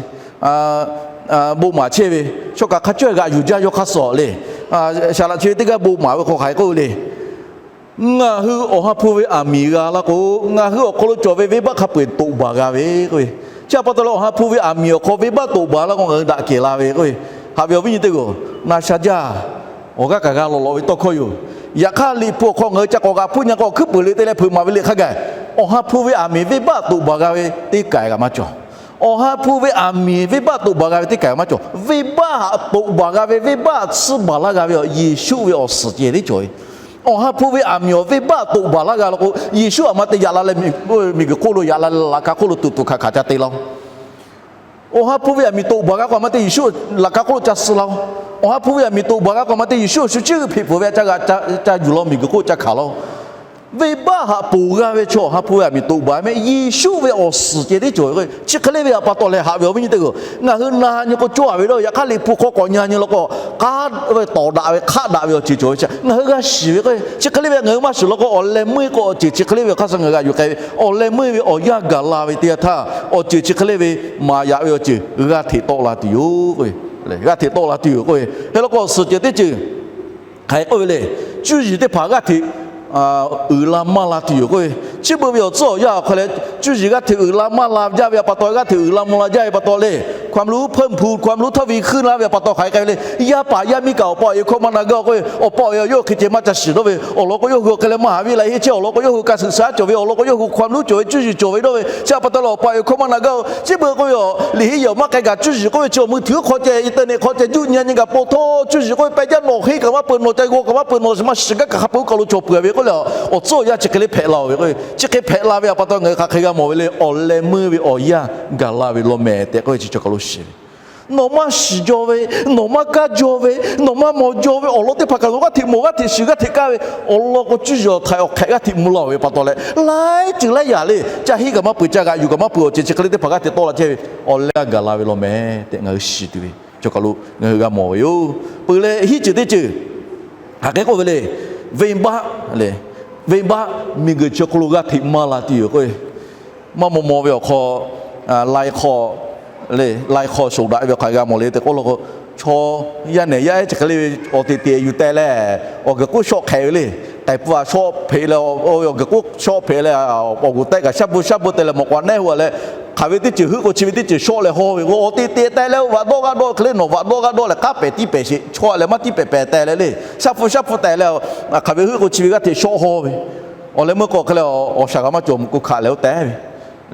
bon maˍ chehˇ ve, chaw kaꞈ hk'a cawˇ g'aꞈ yuˬ jaˇ yawˇ hk'aˇ suh le. Saˍ laꞈ chi ve teˇ g'aˇ bon maˍ ve hk'aw hk'aˬ hk'e k'oˆ ve le. Ngaˬ hui awˬ ha hpu ve aˬ miˍ g'a laˇ k'o, ngaˬ hui awˬ hk'aw lo cawˬ ve venˇbaˆ hk'a peu-eˬ toꞈ baˬ g'a ve k'oˆ ve. Chi a pa taw leh awˬ ha hpu ve aˬ miˍ awˬ hk'aw venˇbaˆ toꞈ baˬ laˇ k'o, ngaˬ hui daꞈ kehˬ la ve k'oˆ ve. Haꞈ ve awˬ viˉ nyi teˇ g'aˇ, na sha jaˇ. Awˬ g'aˇ kaꞈ g'a lawꞈ lawꞈ ve tawˇ hkawˇ yoˬ. Yaꞈ hk'aˇ, Liꞈ hpu awˬ hk'aw ngaˬ hui ca k'awꞈ g'aꞈ hpuˇ nyi k'o, hkuiˉ peuˬ le te leh hpeuꞈ maˍ ve le hk'a gaˬ, awˬ ha hpu ve aˬ miˍ venˇbaˆ toꞈ baˬ g'a ve teˇ kaˬ kaꞈ maˇ cawˬ. Awˬ ha hpu ve aˬ miˍ venˇbaˆ toꞈ baˬ g'a ve teˇ kaˬ maˇ cawˬ. Venˇbaˆ haꞈ toꞈ baˬ g'a ve, venˇbaˆ tsuhˇ baˬ laˇ g'a ve Yeˍsuˆ ve awˬ suhˍ ceh tiˉ cawˬ ve. Awˬ ha hpu ve aˬ miˍ awˬ venˇbaˆ toꞈ baˬ laˇ g'a law k'o, Yeˍsuˆ aˬ ma te yaꞈ la leh miˬguiˬ hk'oˆ lo yaꞈ la leh laꞈ ka hk'oˆ lo tuˬ tuˬ hkanˍ hkanˍ ca te laˇ-oˬ. Awˬ ha hpu ve aˬ miˍ toꞈ baˬ g'a k'o, aˬ ma te Yeˍsuˆ laꞈ ka hk'oˆ lo ca suh laˇ-oˬ. Awˬ ha hpu ve aˬ miˍ toꞈ baˬ g'a k'o, aˬ ma te Yeˍsuˆ shu cuˇ hpeꞈ pfuhˍ ve a ca g'aꞈ ca yuˬ law, miˬguiˬ hk'oˆ ca hkanˍ laˇ-oˬ. Venˇbaˆ haꞈ ponˬ g'a ve chaw awˬ ha hpu ve aˬ miˍ toꞈ baˬ mehˆ Yeˍsuˆ ve awˬ suhˍ ceh tiˉ cawˬ ve k'o, chi hk'e le ve pa taw leh haꞈ ve awˬ viˉ nyi teˇ g'aˇ, ngaˬ hui na nyi k'o cawˇ a ve la. Yaꞈ hk'aˇ, Liꞈ hpu hk'aw k'awꞈ nyi nyi law k'o, k'aˉ ve tawˍ daꞈ ve hk'aˆ daꞈ ve awˬ ceuˬ cawˬ ve chi ngaˬ hui g'a shiˍ ve k'o, chi hk'e le ve ngaˬ hui maˇ shiˍ law k'o, awˬ leh meuˇ k'o awˬ ceuˬ chi hk'e le ve awˬ hk'aˇ suh ngaˬ hui g'aꞈ yuˬ k'ai ve, awˬ leh meuˇ ve awˬ yanˇ gaˬ la ve teˇ yanˇ htaˇ, awˬ ceuˬ chi hk'e le ve maˍ yaꞈ ve awˬ ceuˬ g'a hteꞈ tawˆ la tuˬ yoˬ k'o, g'a hteꞈ tawˆ la tuˬ yoˬ k'o, hk'e law k'o awˬ suhˍ ceh teˇ ceuˬ hk'aˬ hk'e k'oˆ ve le. Cuˇ yiˍ teˇ hpaˍ g'aˇ hteꞈ uiˍ la maˇ la tuˬ yoˬ k'o, chi beuꞈ ve awˬ tcuhˉ awˬ yanˇ awˬ hk'aw leh cuˇ yiˍ g'aˇ hteꞈ uiˍ la maˇ la jaˇ ve pa taw, g'aˇ hteꞈ uiˍ la mvuh la jaˇ ve pa taw le, ความรู้เพิ่มพูน ความรู้ทวีขึ้น laˇ ve pa taw hk'aˬ hk'e k'ai ve le. Yaˇ paˍ yaˇ miˇ kaꞈ awˬ pa awˬ e hkawˇ maˇ na gaˇ k'o, awˬ pa awˬ e yawˇ hk'e ceh maˇ ca shiˍ dawˇ ve awˬ lawn k'o, yawˇ hui awˬ hk'e leh maˇ haꞈ viˇ la heˆ chehˇ awˬ lawn k'o, yawˇ hui ka suhˍ shaˉ cawˬ ve awˬ lawn k'o, yawˇ hui ความรู้ cawˬ ve cuˇ yiˍ cawˬ ve dawˇ ve chi a pa taw leh awˬ pa awˬ e hkawˇ maˇ na gaˇ-oˬ. Chi beuꞈ k'oˆ ve a, liꞈ henˇ yaˇ maˇ k'ai kaꞈ cuˇ yiˍ k'oˆ ve chi awˬ mui htuiˉ hk'aw ceh, internet hk'aw ceh, juˆ nyi nyi kaꞈ po htawˇ cuˇ yiˍ k'oˆ ve peh jaˇ nawˬ henˇ kaꞈ maˇ peuˬ, nawˬ ca g'aw kaꞈ maˇ peuˬ, nawˬ maˇ shiˍ gaˇ kaꞈ hk'a peu-eˬ oˇ kaˬ lo cawˬ peuˬ ve k'oˆ leh, awˬ tcuhˉ awˬ yanˇ chi hk'e le hpehꞈ la-oˬ ve k'o, chi hk'e hpehꞈ la ve a pa taw ngaˬ hui hk'aˬ hk'e g'a mawˬ ve le. Awˬ leh meuˇ ve awˬ yanˇ gaˬ la ve law mehˍ tehꞈ k'oˆ ve chi cawˬ kaˬ lo shiˍ ve Nawˬ maˇ shiˍ jaw ve, nawˬ maˇ kaˇ jaw ve, nawˬ maˇ mawˬ jaw ve awˬ lawn teˇ hpaˍ kaꞈ nawˬ g'aˇ hteꞈ mawˬ, g'aˇ hteꞈ shiˍ, g'aˇ hteꞈ kaˇ ve awˬ lawn k'o, cuˇ yiˍ awˬ htaiˍ awˬ hk'ehꞈ g'aˇ hteꞈ mvuh laˇ-oˬ ve pa taw leh, laiˉ ceuˬ laiˉ yaꞈ le, ca henˇ kaꞈ maˇ peuˬ, ca g'aꞈ yuˬ kaꞈ maˇ peuˬ, awˬ ceuˬ chi hk'e le teˇ hpaˍ g'aˇ hteꞈ tawˆ la chehˇ ve awˬ leh a gaˬ la ve law mehˍ tehꞈ ngaˬ hui shiˍ tuˬ ve cawˬ kaˬ lo ngaˬ hui g'a mawˬ ve yoˬ. Peuˬ leh hiˉ ceuˬ teˇ ceuˬ hk'aˬ hk'e k'oˆ ve le, venˇbaˆ le, venˇbaˆ miˬguiˬ chi hk'oˆ lo g'aˇ hteꞈ maˇ la tuˬ yoˬ k'o, maˇ maw maw ve awˬ hk'aw, lai hk'aw, lai hk'aw shoˍ daꞈ ve awˬ hk'aˬ g'a mawˬ le tehꞈ k'oˆ law k'o, chaw yaˇ nehˬ yaˇ ehˉ chi hk'e le ve awˬ teꞈ teꞈ yuˬ teh leh, awˬ guiˬ k'oˆ shawˆ hpehꞈ ve le. K'ai pfuhˇ a shawˆ hpehꞈ leh, awˬ guiˬ k'oˆ shawˆ hpehꞈ leh, awˬ guˬ tehˆ kaꞈ shaˉ bvuhˇ shaˉ bvuhˇ teh leh mawꞈ k'aw nehˉ hoꞈ leh, hk'aˬ ve teˇ ceuˬ heuˆ k'o chi ve teˇ ceuˬ shawˆ leh haw ve k'o, awˬ teꞈ teꞈ teh leh vaꞈ dawˆ g'aˇ dawˆ hk'e le, nawˬ vaꞈ dawˆ g'aˇ dawˆ leh k'aˉ pehˍ tiˉ pehˍ sheˍ, chaw leh maˇ tiˉ pehˍ pehˍ teh leh le, shaˉ hpu shaˉ hpu teh leh, hk'aˬ ve heuˆ k'o chi ve g'aˇ hteꞈ shawˆ haw ve, awˬ leh meuˇ k'o hk'e leh awˬ shaˍ kaꞈ maˇ cawˬ, mvuhꞈ k'o hkaꞈ leh oˇ teh ve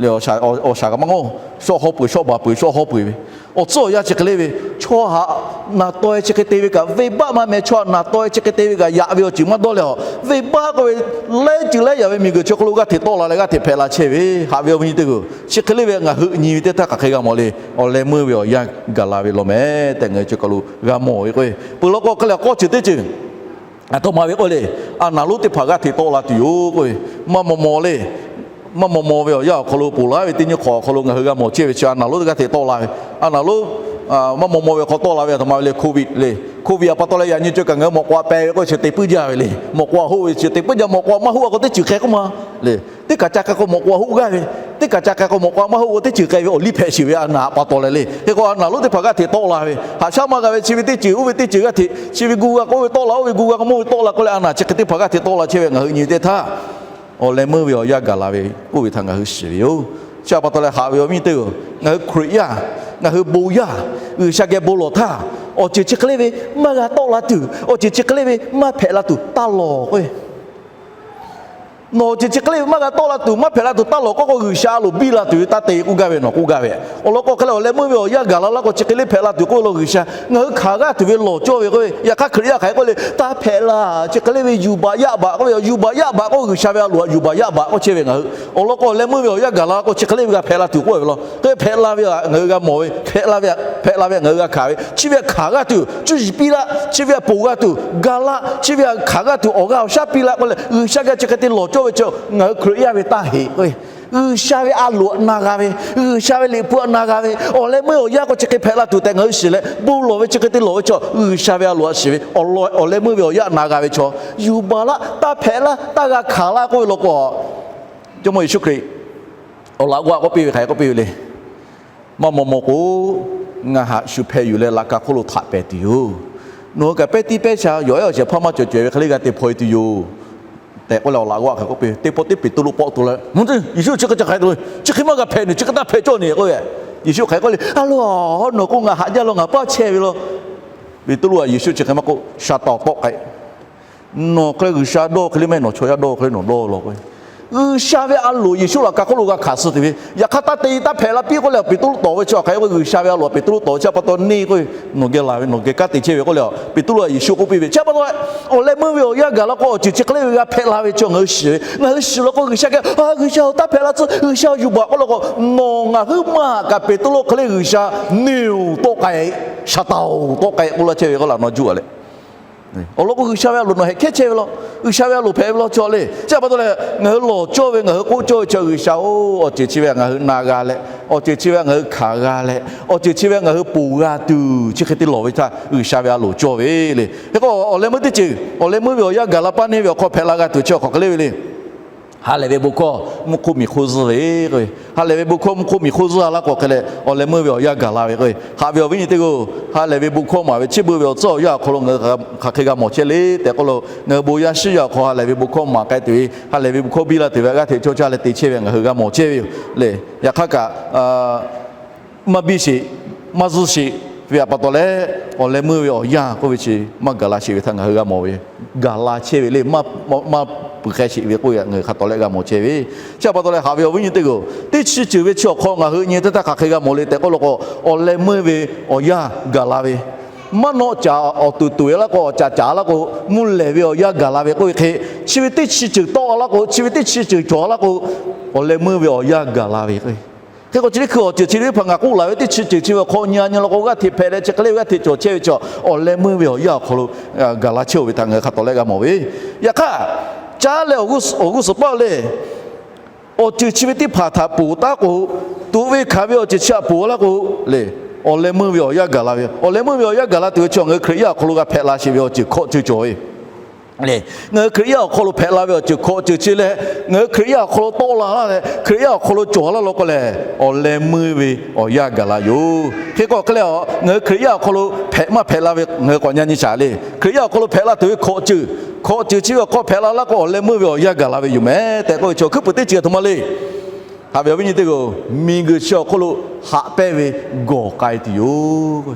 le, awˬ shaˍ kaꞈ maˇ ngawˬ, shawˆ haw peuˬ, shawˆ baˬ peuˬ, shawˆ haw peuˬ ve awˬ tcuhˉ awˬ yanˇ chi hk'e le ve, chaw haꞈ naˍ taw-e chi hk'e te ve kaꞈ venˇbaˆ maˇ meh, chaw haꞈ naˍ taw-e chi hk'e te ve kaꞈ yaꞈ ve awˬ ceuˬ maˇ dawˇ leh a, venˇbaˆ k'oˆ ve laiˉ ceuˬ laiˉ yaꞈ ve miˬguiˬ chi hk'oˆ lo g'aˇ hteꞈ tawˆ la leh g'aˇ hteꞈ hpehꞈ la chehˇ ve, haꞈ ve awˬ viˉ nyi teˇ g'aˇ, chi hk'e le ve ngaˬ hui nyi ve teˇ htaˇ hk'aˬ hk'e g'a mawˬ le. Awˬ leh meuˇ ve awˬ yanˇ gaˬ la ve law mehˍ tehꞈ ngaˬ hui chi kaˬ lo g'a mawˬ ve k'o, peuˬ law k'o hk'e leh k'awˇ ceuˬ teˇ ceuˬ aˬ htoꞈ ma ve k'oˆ le, a naˍ lonˉ teˇ hpaˍ g'aˇ hteꞈ tawˆ la tuˬ yoˬ k'oˆ ve, maˇ maw maw le, maˇ maw maw ve awˬ yanˇ awˬ hk'aw lo ponˬ laˇ ve teˇ nyi hk'awꞈ awˬ hk'aw lo ngaˬ hui g'a mawˬ chehˇ ve chi a naˍ lonˉ g'aˇ hteꞈ tawˆ la ve, a naˍ lonˉ maˇ maw maw ve hk'aw tawˆ la ve aˬ htoꞈ ma ve le, COVID le, COVID a pa taw leh yaꞈ nyi cawˬ kaꞈ ngaˬ hui mawꞈ k'aw a peh ve k'oˆ chi te puiˉ jaˇ ve le, mawꞈ k'aw a hoˆ ve chi te puiˉ jaˇ, mawꞈ k'aw a maˇ hoˆ a k'o teˇ ceuˬ hk'e k'oˆ ma le, teˇ kaˬ ca k'ai k'o mawꞈ k'aw a hoˆ g'aˇ ve, teˇ kaˬ ca k'ai k'o mawꞈ k'aw a maˇ hoˆ k'o teˇ ceuˬ k'ai ve awˬ liˇ hpehꞈ sheˍ ve a naˍ a pa taw leh le. Hk'e k'o a naˍ lonˉ teˇ hpaˍ g'aˇ hteꞈ tawˆ la ve, haꞈ shaˉ maˇ g'a ve chi ve teˇ ceuˬ oˇ ve teˇ ceuˬ g'aˇ hteꞈ, chi ve gu g'a k'oˆ ve tawˆ la, oˇ ve gu g'a k'o mawˇ ve tawˆ la k'oˆ leh a naˍ chi hk'e teˇ hpaˍ g'aˇ hteꞈ tawˆ la chehˇ ve ngaˬ hui nyi teˇ htaˇ, awˬ leh meuˇ ve awˬ yanˇ gaˬ la ve k'oˆ ve htaꞈ ngaˬ hui shiˍ ve yoˬ. Chi a pa taw leh haꞈ ve awˬ viˉ teˇ g'aˇ, ngaˬ hui Hkriꞈ yaˇ, ngaˬ hui bon yaˇ, G'uiˬsha geh bon lawˬ htaˇ, awˬ ceuˬ chi hk'e le ve maˇ g'a tawˆ la tuˬ, awˬ ceuˬ chi hk'e le ve maˇ hpehꞈ la tuˬ taˇ lawˬ k'o Nawˬ awˬ ceuˬ chi hk'e le ve maˇ g'a tawˆ la tuˬ, maˇ hpehꞈ la tuˬ taˇ lawˬ k'oˆ k'o, G'uiˬsha a loˍ biˇ la tuˬ ve taˇ te k'oˆ gaˇ ve nawˬ k'oˆ gaˇ ve. Awˬ lawn k'o hk'e leh awˬ leh meuˇ ve awˬ yanˇ gaˬ la laˇ k'o chi hk'e le hpehꞈ la tuˬ k'oˆ ve law G'uiˬsha ngaˬ hui hkanˍ g'aˇ tuˬ ve lawˬ cawˇ ve k'o, yaꞈ hk'aˇ Hkriꞈ yaˇ hk'aˬ hk'e k'oˆ le, taˇ hpehꞈ la, chi hk'e le ve yuˬ baˬ yaˆ baˬ k'oˆ ve, yuˬ baˬ yaˆ baˬ k'oˆ G'uiˬsha ve a loˍ htaꞈ yuˬ baˬ yaˆ baˬ k'oˆ chehˇ ve ngaˬ hui. Awˬ lawn k'o awˬ leh meuˇ ve awˬ yanˇ gaˬ la k'o chi hk'e le ve g'a hpehꞈ la tuˬ k'oˆ ve law, hk'e hpehꞈ la ve ngaˬ hui g'a mawˬ ve, hpehꞈ la ve, hpehꞈ la ve ngaˬ hui g'a hkanˍ ve, chi ve htaꞈ hkanˍ g'aˇ tuˬ cuˇ yiˍ piˇ laˇ, chi ve htaꞈ ponˬ g'a tuˬ ga laˇ, chi ve htaꞈ hkanˍ g'aˇ tuˬ awˬ g'aˇ awˬ shaˉ piˇ laˇ k'oˆ leh G'uiˬsha geh chi hk'e te lawˬ cawˇ ve chi ngaˬ hui Hkriꞈ yaˇ ve taˇ heꞈ k'o G'uiˬsha ve a loˍ htaꞈ na g'a ve, G'uiˬsha ve Liꞈ hpu htaꞈ na g'a ve, awˬ leh meuˇ ve awˬ yanˇ k'o chi hk'e hpehꞈ la tuˬ tehꞈ ngaˬ hui shiˍ leh, bon lawˬ ve chi hk'e te lawˬ ve chaw G'uiˬsha ve a loˍ htaꞈ shiˍ ve, awˬ leh meuˇ ve awˬ yanˇ htaꞈ na g'a ve chaw, yuˬ baˬ laˇ, taˇ hpehꞈ laˇ, taˇ g'a hkanˍ laˇ k'oˆ ve law k'o, Jawˇmawˇ Yeˍsuˆ Hkriꞈ awˬ laꞈ g'awˇ htaꞈ k'oˆ piˇ ve hk'aˬ hk'e k'oˆ piˇ ve le. Maˇ maw maw k'o, ngaˬ haꞈ shu hpeh yuˬ leh laꞈ ka hk'oˆ lo htaꞈ pehˍ tuˬ yoˬ. Nawˬ hui kaꞈ pehˇ tiˉ pehˇ sha, yawˬ ehˉ awˬ shehˍ hpaˇ maˇ cawˬ cawehˬ ve hk'e le g'a te hpaw e tuˬ yoˬ tehꞈ k'oˆ leh, awˬ laꞈ g'awˇ hk'aˬ hk'e k'oˆ piˇ ve. Teˇ pawˆ teˇ Peˍtruˆ pawˆ to leh, Yeˍsuˆ chi hk'e ca hk'ai tuˬ, chi hk'e maˇ g'a hpehꞈ nuˬ, chi hk'e taˇ hpehꞈ cawˇ neˬ k'oˆ ve. Yeˍsuˆ hk'aˬ hk'e k'oˆ le, A loˬ, nawˬ k'o ngaˬ haꞈ jaˇ law, ngaˬ paˇ chehˇ ve law. Peˍtruˆ htaꞈ Yeˍsuˆ chi hk'e maˇ k'oˆ, Saˍtanˍ tawˆ k'ai, nawˬ hk'e G'uiˬsha dawˇ hk'e le maˇ heˆ, nawˬ chaw yaˇ dawˇ hk'e le nawˬ dawˇ law k'o, G'uiˬsha ve a loˍ Yeˍsuˆ laꞈ ka hk'oˆ lo g'a hkanˍ suh tuˬ ve. Yaꞈ hk'aˇ, taˇ te taˇ hpehꞈ la piˇ k'oˆ leh, Peˍtruˆ tawˍ ve chi hk'aˬ hk'e k'o, G'uiˬsha ve a loˍ Peˍtruˆ tawˍ ve chi pa taw neˇ k'oˆ ve, Nawˬ geh laˬ ve, nawˬ geh kanˉ te chehˇ ve k'oˆ leh, Peˍtruˆ htaꞈ Yeˍsuˆ k'oˆ piˇ ve. Chi pa taw, awˬ leh meuˇ ve awˬ yanˇ gaˬ la k'o, awˬ ceuˬ chi hk'e le ve g'a hpehꞈ la ve chi ngaˬ hui shiˍ ve. Ngaˬ hui shiˍ law k'o, G'uiˬsha geh, G'uiˬsha taˇ hpehꞈ la tcuh, G'uiˬsha yuˬ baˬ k'oˆ law k'o, nawˬ ngaˬ huiˉ maˬ kaꞈ Peˍtruˆ hk'e le G'uiˬsha neˇ oˬ tawˆ k'ai, Saˍtanˍ oˬ tawˆ k'ai k'oˆ laˇ chehˇ ve k'oˆ laꞈ naw juˇ a leh. Awˬ lawn k'o, G'uiˬsha ve a loˍ nawˬ hehꞈ hkehˉ chehˇ ve law, G'uiˬsha ve a loˍ hpehꞈ ve law cawˬ le. Chi pa taw leh, ngaˬ hui lawˬ cawˇ ve, ngaˬ hui k'oˆ cawˇ ve chi G'uiˬsha oˬ, awˬ ceuˬ chi ve ngaˬ hui na g'a leh, awˬ ceuˬ chi ve ngaˬ hui hkanˍ g'a leh, awˬ ceuˬ chi ve ngaˬ hui ponˬ g'a tuˬ, chi hk'e te lawˬ ve htaˇ G'uiˬsha ve a loˍ cawˇ ve le. Hk'e k'o, awˬ leh meuˇ teˇ ceuˬ, awˬ leh meuˇ ve awˬ yanˇ gaˬ la paˇ neˇ ve awˬ hk'aw hpehꞈ la g'a tuˬ chi awˬ hk'aˬ hk'e le ve le. Ha lehˬ ve bon hkawˇ mvuhˇ hk'oˆ miˬ hk'oˆ zuhˇ ve k'o, ha lehˬ ve bon hkawˇ mvuhˇ hk'oˆ miˬ hk'oˆ zuhˇ a laˇ k'o hk'e leh, awˬ leh meuˇ ve awˬ yanˇ gaˬ la ve k'o, haꞈ ve awˬ viˉ nyi teˇ g'aˇ-oˬ, ha lehˬ ve bon hkawˇ maˍ ve chi beuꞈ ve awˬ tcuhˉ awˬ yanˇ awˬ hk'aw lo ngaˬ hui hk'aˬ hk'e g'a mawˬ chehˇ le tehꞈ k'oˆ lo, ngaˬ hui bon yaˇ shiˉ yaˇ awˬ hk'aw ha lehˬ ve bon hkawˇ maˍ k'ai tuˬ ve, ha lehˬ ve bon hkawˇ biˇ la tuˬ ve g'aˇ hteꞈ cawˇ caˇ leh te chehˇ ve ngaˬ hui g'a mawˬ chehˇ ve yoˬ le. Yaꞈ hk'aˇ kaꞈ, maˇ biˇ sheˍ, maˇ zuhˇ sheˍ ve pa taw leh, awˬ leh meuˇ ve awˬ yanˇ k'oˆ ve chi maˇ gaˬ la sheˍ ve htaꞈ ngaˬ hui g'a mawˬ ve, gaˬ la chehˇ ve le. Maˇ pui k'ai sheˍ ve k'oˆ ve ngaˬ hui hk'a tawˍ leh g'a mawˬ chehˇ ve. Chi pa taw leh haꞈ ve awˬ viˉ nyi teˇ g'aˇ-oˬ, teˇ chi ceuˬ ve chi awˬ hk'aw ngaˬ hui nyi teˇ htaˇ hk'aˬ hk'e g'a mawˬ le tehꞈ k'oˆ lo k'o, awˬ leh meuˇ ve awˬ yanˇ gaˬ la ve, maˇ nawˆ caˍ awˬ tuˬ tuˬ e laˇ k'o, awˬ caˍ caˍ laˇ k'o, mvuhˇ lehˬ ve awˬ yanˇ gaˬ la ve k'oˆ ve hk'e, chi ve teˇ chi ceuˬ tawˆ laˇ k'o, chi ve teˇ chi ceuˬ cawˬ laˇ k'o, awˬ leh meuˇ ve awˬ yanˇ gaˬ la ve k'o, hk'e k'o chi teˇ hkui awˬ ceuˬ chi teˇ hpaˍ ngaˬ k'oˆ laˬ ve teˇ chi ceuˬ chi ve awˬ hk'aw nyi a nyi law k'o, g'aˇ hteꞈ hpehꞈ leh chi hk'e le ve g'aˇ hteꞈ cawˬ chehˇ ve chi awˬ leh meuˇ ve awˬ yanˇ awˬ hk'aw lo gaˬ la chehˇ-oˬ ve htaꞈ ngaˬ hui hk'a tawˍ leh g'a mawˬ ve. Yaꞈ hk'aˇ, caˉ leh awˬ g'uˇ suhˍ paˆ le, awˬ ceuˬ chi ve teˇ hpaˍ htaꞈ ponˬ taˉ k'o, tuꞈ ve hkanˍ ve awˬ ceuˬ chi htaꞈ ponˬ laˇ k'o le, awˬ leh meuˇ ve awˬ yanˇ gaˬ la ve. Awˬ leh meuˇ ve awˬ yanˇ gaˬ la tuˬ ve chi ngaˬ hui Hkriꞈ yaˇ awˬ hk'aw lo g'a hpehꞈ la sheˍ ve awˬ ceuˬ hkawꞈ ceuˬ cawˬ ve le. Ngaˬ hui Hkriꞈ yaˇ awˬ hk'aw lo hpehꞈ la ve awˬ ceuˬ hkawꞈ ceuˬ chi leh, ngaˬ hui Hkriꞈ yaˇ awˬ hk'aw lo tawˆ la laˇ leh, Hkriꞈ yaˇ awˬ hk'aw lo cawˬ laˇ law k'o lehˬ, awˬ leh meuˇ ve awˬ yanˇ gaˬ la yoˬ. Hk'e k'o hk'e leh, ngaˬ hui Hkriꞈ yaˇ awˬ hk'aw lo hpehꞈ maˇ hpehꞈ la ve ngaˬ hui k'awꞈ nyi nyi shaˍ le. Hkriꞈ yaˇ awˬ hk'aw lo hpehꞈ la tuˬ ve hkawꞈ ceuˬ, hkawꞈ ceuˬ chi ve awˬ hk'aw hpehꞈ la laˇ k'o, awˬ leh meuˇ ve awˬ yanˇ gaˬ la ve yoˬ meh tehꞈ k'oˆ ve chi awˬ hkuiˉ puiˍ teˇ ceuˬ a htoꞈ ma le. Haꞈ ve awˬ viˉ nyi teˇ g'aˇ-oˬ, miˬguiˬ chi awˬ hk'oˆ lo haꞈ pehnˇ ve gawˬ k'ai tuˬ yoˬ.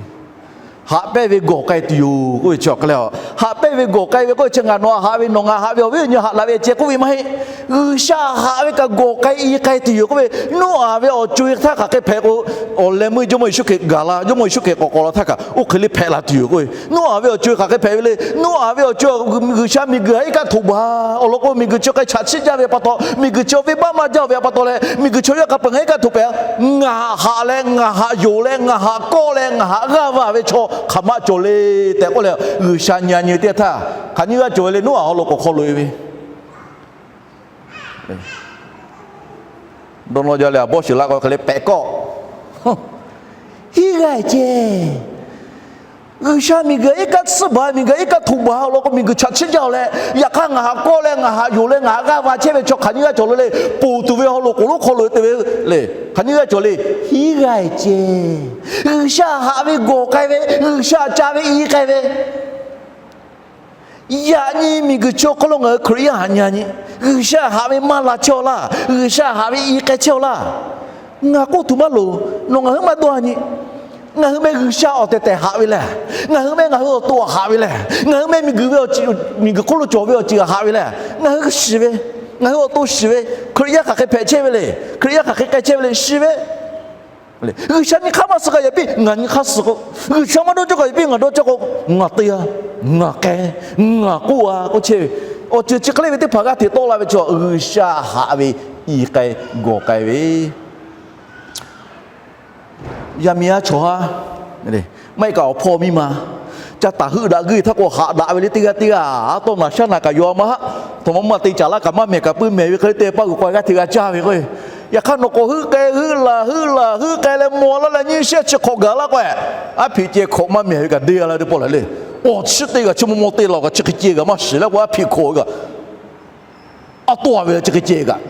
Haꞈ pehnˇ ve gawˬ k'ai tuˬ yoˬ k'oˆ ve chi awˬ hk'e leh, haꞈ pehnˇ ve gawˬ k'ai ve k'oˆ ve chi ngaˬ nawˬ haꞈ ve, nawˬ ngaˬ haꞈ ve, awˬ viˉ awˬ nyi haꞈ la ve ceh k'oˆ ve maˇ heˆ. G'uiˬsha haꞈ ve kaꞈ gawˬ k'ai i k'ai tuˬ yoˬ k'oˆ ve, Noˉaꞈ ve awˬ co-e htaˇ hk'aˬ hk'e hpehꞈ k'o, awˬ leh meuˇ Jawˇmawˇ Yeˍsuˆ Hkriꞈ gaˬ la, Jawˇmawˇ Yeˍsuˆ Hkriꞈ k'awꞈ k'awꞈ la htaˇ kaꞈ oˇ hk'e le hpehꞈ la tuˬ yoˬ k'oˆ ve, Noˉaꞈ ve awˬ co-e hk'aˬ hk'e hpehꞈ ve le. Noˉaꞈ ve awˬ co-e G'uiˬsha miˬguiˬ htaꞈ iˉ kaˆ htoꞈ baˬ awˬ lawn k'o, miˬguiˬ chi k'ai chaꞈ chiˆ jaˇ ve pa taw, miˬguiˬ chi venˇbaˆ maˇ jaˇ ve pa taw leh, miˬguiˬ chaw yaˇ k'a peu-eˬ ngaˬ iˉ kaˆ htoꞈ pehꞈ, ngaˬ haꞈ leh ngaˬ haꞈ yonˍ leh ngaˬ haꞈ kawˆ leh ngaˬ haꞈ g'aˇ va ve chaw hk'aˬ ma cawˬ le tehꞈ k'oˆ leh, G'uiˬsha nyi a nyi teˇ htaˇ hk'aˬ nyiˇ g'aˇ cawˬ ve le. Noˉaꞈ awˬ lawn k'awꞈ hk'aw loꞈ e ve dawˇ nawˇ jaˇ leh, a bawˇ shiˍ la k'o hk'e le pehꞈ kawˆ, hiˉ g'aˇ ceh. G'uiˬsha miˬguiˬ iˉ kaˆ tsuhˇ baˬ, miˬguiˬ iˉ kaˆ htoꞈ baˬ awˬ lawn k'o, miˬguiˬ chaꞈ chiˆ jaˇ-oˬ leh, yaꞈ hk'aˇ ngaˬ haꞈ kawˆ leh ngaˬ haꞈ yonˍ leh ngaˬ haꞈ g'aˇ va chehˇ ve chaw hk'aˬ nyiˇ g'aˇ cawˬ le le, ponˬ tuˬ ve haw loꞈ k'oˍ lonˉ hk'aw loꞈ e te ve le. Hk'aˬ nyiˇ g'aˇ cawˬ le, hiˉ g'aˇ ceh. G'uiˬsha haꞈ ve gawˬ k'ai ve, G'uiˬsha ca ve i k'ai ve Yaꞈ nyi miˬguiˬ chi awˬ hk'aw lo ngaˬ hui Hkriꞈ yaˇ haꞈ nyi a nyi, G'uiˬsha haꞈ ve maˇ la chehˇ-aw laˇ, G'uiˬsha haꞈ ve i k'ai chehˇ-aw laˇ. Ngaˬ k'oˆ tuˬ maˇ loˍ, nawˬ ngaˬ hui maˇ dawˇ a nyi. Ngaˬ hui meh G'uiˬsha awˬ tehˬ tehˬ haꞈ ve lehˬ, ngaˬ hui meh ngaˬ hui awˬ to haꞈ ve lehˬ, ngaˬ hui meh miˬguiˬ ve awˬ, miˬguiˬ hk'oˆ lo cawˬ ve awˬ ceuˬ haꞈ ve lehˬ, ngaˬ hui shiˍ ve, ngaˬ hui awˬ to shiˍ ve, Hkriꞈ yaˇ hk'aˬ hk'e hpehꞈ chehˇ ve le, Hkriꞈ yaˇ hk'aˬ hk'e k'ai chehˇ ve le shiˍ ve G'uiˬsha nyi hk'aˇ maˇ suh k'o yaꞈ piˇ ngaˬ nyi hk'aˇ suh k'o, G'uiˬsha maˇ dawˇ cawˇ k'o yaꞈ piˇ ngaˬ dawˇ cawˇ k'o, ngaˬ te a, ngaˬ k'ai, ngaˬ k'oˆ a k'oˆ chehˇ ve, awˬ ceuˬ chi hk'e le ve teˇ hpaˍ g'aˇ hteꞈ tawˆ la ve chaw G'uiˬsha haꞈ ve i k'ai gawˬ k'ai ve yaˇ miˇ yaˇ chaw haˉ, maˇ heˆ kaꞈ awˬ hpawˇ miˇ ma ca taˍ heuˆ daꞈ g'uiˇ htaˇ k'o haꞈ daꞈ ve le teˇ g'aˇ teˇ g'aˇ, a tawˇ naˬ shaˉ naˬ kaꞈ yaw a maˇ haˆ, htaꞈ ma maˇ te caˍ laˇ kaꞈ maˇ mehˬ kaꞈ puiˉ mehˬ ve hk'e le te paˇ g'uiˬ k'aw g'aˇ hteꞈ g'a caˇ ve k'o Yaꞈ hk'aˇ nawˬ k'awꞈ heuˆ k'ai, heuˆ laˬ, heuˆ laˬ, heuˆ k'ai leh maw laˇ leh nyiˇ shehˆ chi hk'awꞈ gaˬ laˇ k'o, aˉ hpiꞈ ceh hkawꞈ maˇ mehˬ ve kaꞈ deˇ g'a la teˇ pawˆ lehˬ le. Awˬ chi teˇ g'aˇ chi maw maw te laˬ kaꞈ chi hk'e ceh kaꞈ maˇ shiˍ leh k'o, aˉ hpiꞈ hkawꞈ ve kaꞈ, a tawˇ a ve chi hk'e ceh kaꞈ,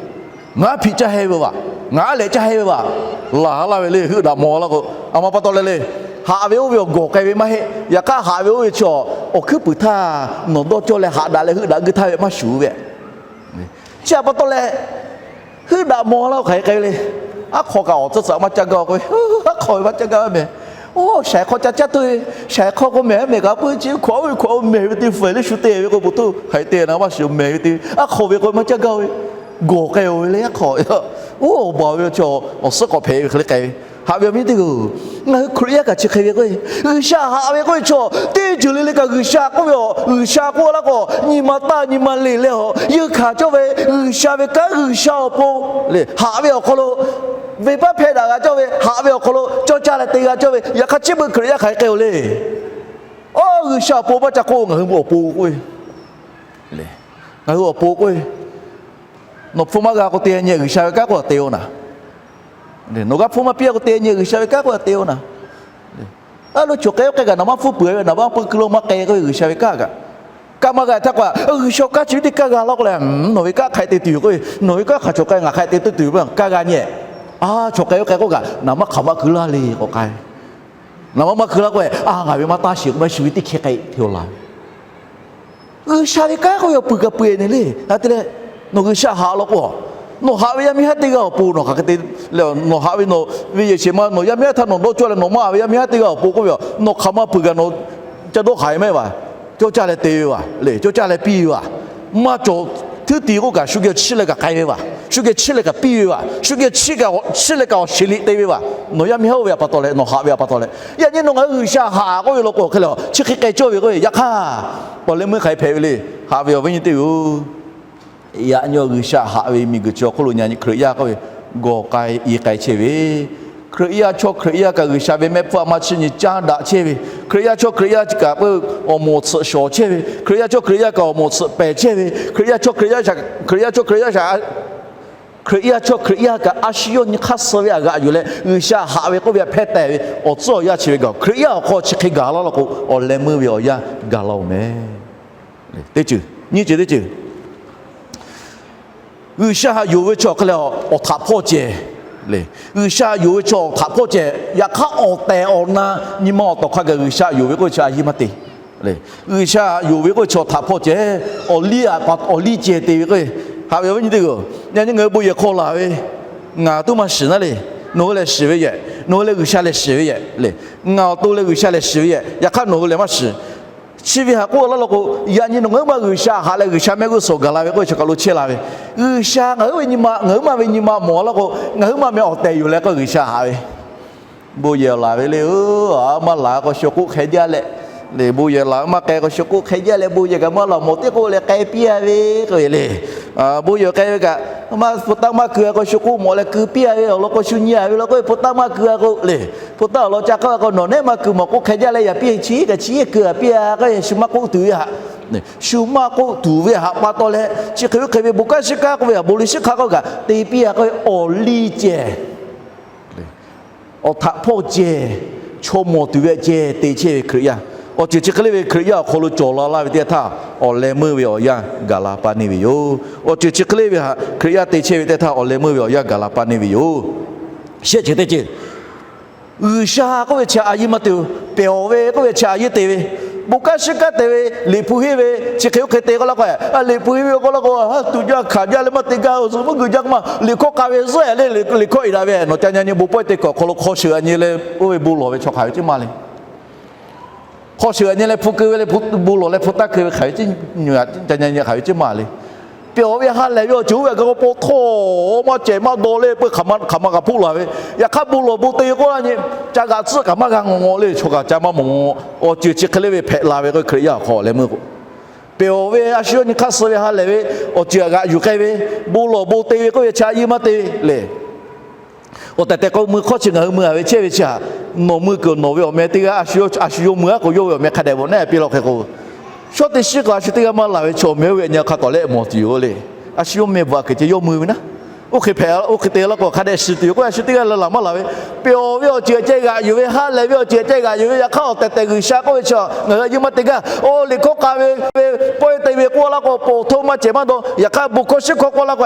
ngaˬ aˉ hpiꞈ caˇ heh ve vaˬ, ngaˬ aˉ lehꞈ caˇ heh ve vaˬ, laˬ laˇ ve le. Heuˆ daꞈ maw laˇ k'o, a ma pa taw leh le, haꞈ ve oˇ ve awˬ gawˬ k'ai ve maˇ heˆ. Yaꞈ hk'aˇ haꞈ ve oˇ ve chi awˬ hkuiˉ puiˍ htaˇ nawˬ dawˇ cawˇ leh haꞈ daꞈ leh heuˆ daꞈ g'uiˇ htaˇ ve maˇ shuˍ ve. Chi htaꞈ pa taw leh, heuˆ daꞈ maw laˇ k'o hk'aˬ hk'e k'ai ve le. Aˉ hk'aw kaꞈ awˬ tcuhˉ tcuhˉ maˇ caˇ gaˇ k'o ve, aˉ hk'aw ve maˇ caˇ gaˇ ve mehˬ. Oˇ shaiˍ hk'aw ca caˇ tuˬ ve, shaiˍ hk'aw k'o mehˬ mehˬ kaꞈ puiˇ chi hkawꞈ oˇ ve hkawꞈ mehˬ ve teˇ hpu leh shu te ve k'o po tuˬ hk'aˬ hk'e te na maˇ shiˍ mehˬ ve teˇ ve, aˉ hk'aw ve k'o maˇ caˇ gaˇ ve, gawˬ k'ai-o ve le aˉ hk'aw. Oˇ baˬ ve chi awˬ suhˉ k'awꞈ hpehꞈ ve hk'e le k'ai ve. Haꞈ ve awˬ viˉ teˇ g'aˇ-oˬ, ngaˬ hui Hkriꞈ yaˇ kaꞈ chi hk'e ve k'o, G'uiˬsha haꞈ ve k'oˆ ve chaw teˇ ceuˬ le le kaꞈ G'uiˬsha k'oˆ ve, G'uiˬsha k'oˆ laˇ k'o nyi ma taˇ nyi ma le leh a, yeunˇ hkanˍ cawˇ ve G'uiˬsha ve kanˉ G'uiˬsha awˬ pon le haꞈ ve awˬ hk'aw lo, venˇbaˆ hpehˇ daꞈ g'a cawˇ ve haꞈ ve awˬ hk'aw lo cawˇ caˇ leh te g'a cawˇ ve, yaꞈ hk'aˇ chi beuꞈ Hkriꞈ yaˇ hk'aˬ hk'e k'ai-o le. Oˇ G'uiˬsha awˬ pon maˇ ca k'oˆ, ngaˬ hui awˬ pon k'oˆ ve, ngaˬ hui awˬ pon k'oˆ ve, nawˬ hpu maˇ g'a k'o te nyi G'uiˬsha ve kanˉ k'oˆ a te-o naˍ. Nawˬ g'a hpu maˇ piˇ k'o te nyi G'uiˬsha ve kanˉ k'oˆ a te-o naˍ. A lo chaw k'ai oˇ k'ai kaꞈ naˍ maˇ hpfuhˇ peuˬ ve, naˍ maˇ pui ku lo maˇ k'ai k'oˆ ve G'uiˬsha ve kanˉ kaꞈ, kaˇ maˇ g'a htaˇ k'o, G'uiˬsha kanˉ chi ve teˇ kaˇ g'a laˇ k'oˆ leh, nawˬ ve kanˉ hk'aˬ hk'e te tuˬ yoˬ k'oˆ ve, nawˬ ve kanˉ hk'aˬ chaw k'ai ngaˬ hk'aˬ hk'e te tuˬ yoˬ kaˇ g'a nyi. A, chaw k'ai oˇ k'ai k'oˆ kaꞈ naˍ maˇ hk'aˬ maˇ ku laˇ le k'awꞈ k'ai. Naˍ maˇ maˇ ku laˇ k'oˆ ve, a, ngaˬ ve maˇ taˇ shiˍ k'o maˇ shu ve teˇ hkeh k'ai hteˇ-o la ve. G'uiˬsha ve kanˉ k'oˆ ve awˬ pui kaꞈ pui-e ne le. Hk'aˬ hk'e te leh, nawˬ G'uiˬsha haꞈ law k'o, nawˬ haꞈ ve yaˇ miˇ haˉ teˇ g'aˇ awˬ pon nawˬ hk'aˬ hk'e te, nawˬ haꞈ ve nawˬ ve yehˬ shehˍ ma nawˬ yaˇ miˇ haˉ htaˇ nawˬ dawˇ cawˇ leh nawˬ maˇ haꞈ ve yaˇ miˇ haˉ teˇ g'aˇ awˬ pon k'oˆ ve, nawˬ hk'aˬ maˇ peuˬ kaꞈ nawˬ ca dawˇ hk'aˬ e maˇ e vaˬ. Cawˇ caˇ leh te ve vaˬ le, cawˇ caˇ leh piˇ ve vaˬ. Maˇ cawˬ, htuˉ ti k'oˆ kaꞈ shu geh chiˇ leh kaꞈ k'ai ve vaˬ, shu geh chiˇ leh kaꞈ piˇ ve vaˬ, shu geh chiˇ kaꞈ chiˇ leh kaꞈ awˬ shiˍ liꞈ te ve vaˬ. Nawˬ yaˇ miˇ haˉ oˇ ve htaꞈ pa taw leh nawˬ haꞈ ve htaꞈ pa taw leh, yaꞈ nyi nawˬ ngaˬ hui G'uiˬsha haꞈ k'oˆ ve law k'o hk'e le, chi hk'e k'ai cawˇ ve k'oˆ ve, yaꞈ hk'aˇ awˬ leh meuˇ hk'aˬ hk'e hpehꞈ ve le. Haꞈ ve awˬ viˉ nyi teˇ g'aˇ-oˬ, yaꞈ nyi G'uiˬsha haꞈ ve miˬguiˬ chi awˬ hk'oˆ lo nyi Hkriꞈ yaˇ k'oˆ ve gawˬ k'ai i k'ai chehˇ ve, Hkriꞈ yaˇ chaw Hkriꞈ yaˇ kaꞈ G'uiˬsha ve mehˆ hpfuhˇ a maˇ chiˇ nyi caˉ daꞈ chehˇ ve, Hkriꞈ yaˇ chaw Hkriꞈ yaˇ kaꞈ peuˬ awˬ moˍ awˬ tsuhꞈ shawˍ chehˇ ve, Hkriꞈ yaˇ chaw Hkriꞈ yaˇ kaꞈ awˬ moˍ awˬ tsuhꞈ pehˬ chehˇ ve, Hkriꞈ yaˇ chaw Hkriꞈ yaˇ, Hkriꞈ yaˇ chaw Hkriꞈ yaˇ shaꞈ Hkriꞈ yaˇ chaw Hkriꞈ yaˇ kaꞈ a shu yawˇ nyi hk'aˇ suh ve htaꞈ g'aꞈ yuˬ leh G'uiˬsha haꞈ ve k'oˆ ve htaꞈ hpehˇ taˍ ve awˬ tcuhˉ awˬ yanˇ chi ve gaˬ, Hkriꞈ yaˇ awˬ hk'aw chi hk'e gaˬ laˇ law k'o, awˬ leh meuˇ ve awˬ yanˇ gaˬ la-oˬ meh. Teˇ ceuˬ nyiˇ ceuˬ teˇ ceuˬ, G'uiˬsha haꞈ yonˍ ve chaw hk'e leh awˬ htaꞈ hpawˇ ceh le. G'uiˬsha haꞈ yonˍ ve chaw awˬ htaꞈ hpawˇ ceh, yaꞈ hk'aˇ awˬ tehˬ awˬ na nyi ma awˬ tawˍ hk'a gaˬ G'uiˬsha haꞈ yonˍ ve k'oˆ ve chi a yiˇ maˇ te. G'uiˬsha haꞈ yonˍ ve k'oˆ ve chi awˬ htaꞈ hpawˇ ceh, awˬ liˇ a pa awˬ liˇ ceh te ve k'o, haꞈ ve awˬ viˉ nyi teˇ g'aˇ-oˬ, yaꞈ nyi ngaˬ hui bon yehˬ hk'aw laˬ ve, ngaˬ tuˉ maˇ shiˍ naˉ le. Nawˬ hui lehˬ shiˍ ve yehˬ, nawˬ hui lehˬ G'uiˬsha lehˬ shiˍ ve yehˬ le. Ngaˬ awˬ to leh G'uiˬsha lehˬ shiˍ ve yehˬ, yaꞈ hk'aˇ nawˬ hui lehˬ maˇ shiˍ. Chi ve htaꞈ k'oˆ laˇ law k'o, yaꞈ nyi nawˬ ngaˬ hui ma G'uiˬsha haꞈ leh G'uiˬsha mehˆ g'uˇ suhˍ gaˬ la ve k'oˆ ve chi kaˬ lo chehˇ la ve. G'uiˬsha ngaˬ hui ve nyi ma, ngaˬ hui ma ve nyi ma mawˬ laˇ k'o, ngaˬ hui ma meh awˬ tehˬ yoˬ leh k'o G'uiˬsha haꞈ ve. Bon yehˬ laˬ ve le, a maˇ laˬ k'o shu k'oˆ hk'e jaˇ leh, le bon yehˬ laˬ maˇ k'ai k'o shu k'oˆ hk'e jaˇ leh bon yehˬ kaꞈ maˇ laˬ mawˬ teˇ k'oˆ leh k'ai piˇ a ve k'oˆ ve le. Bon yehˬ k'ai ve kaꞈ, maˇ hpu taˇ maˇ keu a k'o shu k'oˆ mawˬ leh keu piˇ a ve awˬ lawn k'o shu nyi a ve law k'o hpu taˇ maˇ keu a k'o le. Hpu taˇ awˬ lawn ca k'oˆ a k'o nawˬ nehˉ maˇ keu mawˬ k'oˆ hk'e jaˇ leh yaꞈ piˇ chi kaꞈ chi keu a piˇ a k'o shu maˇ k'oˆ tuˬ ve htaꞈ, shu maˇ k'oˆ tuˬ ve htaꞈ pa taw leh chi hk'e ve hk'e ve bon kanˉ shiˉ kanˉ k'oˆ ve htaꞈ bon liˇ shiˉ hk'aˇ k'oˆ kaꞈ te piˇ a k'o awˬ liˇ ceh awˬ htaꞈ hpawˇ ceh, chaw mawˬ tuˬ ve ceh te chehˇ ve Hkriꞈ yaˇ. Awˬ ceuˬ chi hk'e le ve Hkriꞈ yaˇ awˬ hk'aw lo cawˬ la laˇ ve teˇ htaˇ, awˬ leh meuˇ ve awˬ yanˇ gaˬ la pa neˇ ve yoˬ. Awˬ ceuˬ chi hk'e le ve htaꞈ Hkriꞈ yaˇ te chehˇ ve teˇ htaˇ, awˬ leh meuˇ ve awˬ yanˇ gaˬ la pa neˇ ve yoˬ. Shehˆ ceuˬ teˇ ceuˬ, G'uiˬsha k'oˆ ve chi a yiˇ maˇ te-o. Pehˬ awˬ ve k'oˆ ve chi a yiˇ te ve, bon kanˉ shiˉ kanˉ te ve, liꞈ hpu henˇ ve, chi hk'e oˇ hk'e te k'oˆ laˇ k'o, liꞈ hpu henˇ ve k'oˆ laˇ k'o, tuꞈ jaˇ hkanˍ jaˇ leh maˇ te gaˇ, zuhꞈ maˇ geuꞈ jaˇ k'o maˇ, liꞈ hkawˇ k'a ve zuhˆ leh liꞈ hkawˇ iˍ daꞈ ve, nawˬ ca nyi nyi bon pawehˇ te kuˬ awˬ hk'aw lo hk'aw sheuˍ a nyi leh oˇ ve bon lawˬ ve chaw hk'aˬ ve ceh maˇ le. Hk'aw sheuˍ a nyi leh hpu keu ve leh bon lawˬ leh hpu taˇ keu ve hk'aˬ ve ceh, nyi ca nyi nyi hk'aˬ ve ceh maˇ le. Pehˬ awˬ ve ha lehˬ ve awˬ ceuˬ oˇ ve htaꞈ g'a k'o paw htawˇ maˇ cehˬ maˇ daw leh peu hk'aˬ ma hk'aˬ ma kaꞈ hpoˆ laˬ ve, yaꞈ hk'aˇ bon lawˬ bon te ve k'oˆ laˇ nyi, ca g'aꞈ tcuhˆ kaꞈ maˇ g'a ngawˬ ngawˬ le, chaw kaꞈ ca maˇ mawˬ ngawˬ. Awˬ ceuˬ chi hk'e le ve hpehꞈ la ve k'o Hkriꞈ yaˇ awˬ hk'aw leh meuˇ k'o, pehˬ awˬ ve a shu yawˇ nyi hk'aˇ suh ve ha lehˬ ve awˬ ceuˬ htaꞈ g'aꞈ yuˬ k'ai ve, bon lawˬ bon te ve k'oˆ ve chi a yiˇ maˇ te le. Awˬ tehˬ tehˬ k'o mui hk'awˇ chi ngaˬ hui mui a ve chehˇ ve chi htaꞈ, nawˬ mui kuiˬ nawˬ ve awˬ meh teˇ g'aˇ a shu yawˇ mui aˉ k'o yawˇ ve awˬ meh hk'a dehꞈ bvuhꞈ naˉ piˇ law hk'e k'o, shawˉ teˇ shiˉ k'o a shu teˇ g'aˇ maˇ laˬ ve chaw meh oˇ ve nyi hk'a tawˍ lehˆ mawˬ tuˬ yoˬ le. A shu yawˇ meh bvuhꞈ a kuiˬ ceh yawˇ mui ve naˉ. Oˇ hk'e hpehꞈ, oˇ hk'e te laˇ k'o, hk'a dehꞈ shiˍ tuˬ yoˬ k'oˆ, a shu teˇ g'aˇ leh laˬ maˇ laˬ ve, pyawˬ ve awˬ ceuˬ ceh g'aꞈ yuˬ ve, ha lehˬ ve awˬ ceuˬ ceh g'aꞈ yuˬ ve, yaꞈ hk'aˇ awˬ tehˬ tehˬ G'uiˬsha k'oˆ ve chi ngaˬ hui a yeˇ maˇ te gaˇ. Oˇ liꞈ hkawˇ k'a ve, pawehˇ te ve k'oˆ laˇ k'o, ponˬ htoˇ maˇ cehˬ maˇ dawˇ. Yaꞈ hk'aˇ bon hkawˇ shiˉ hkawˇ k'oˆ laˇ k'o,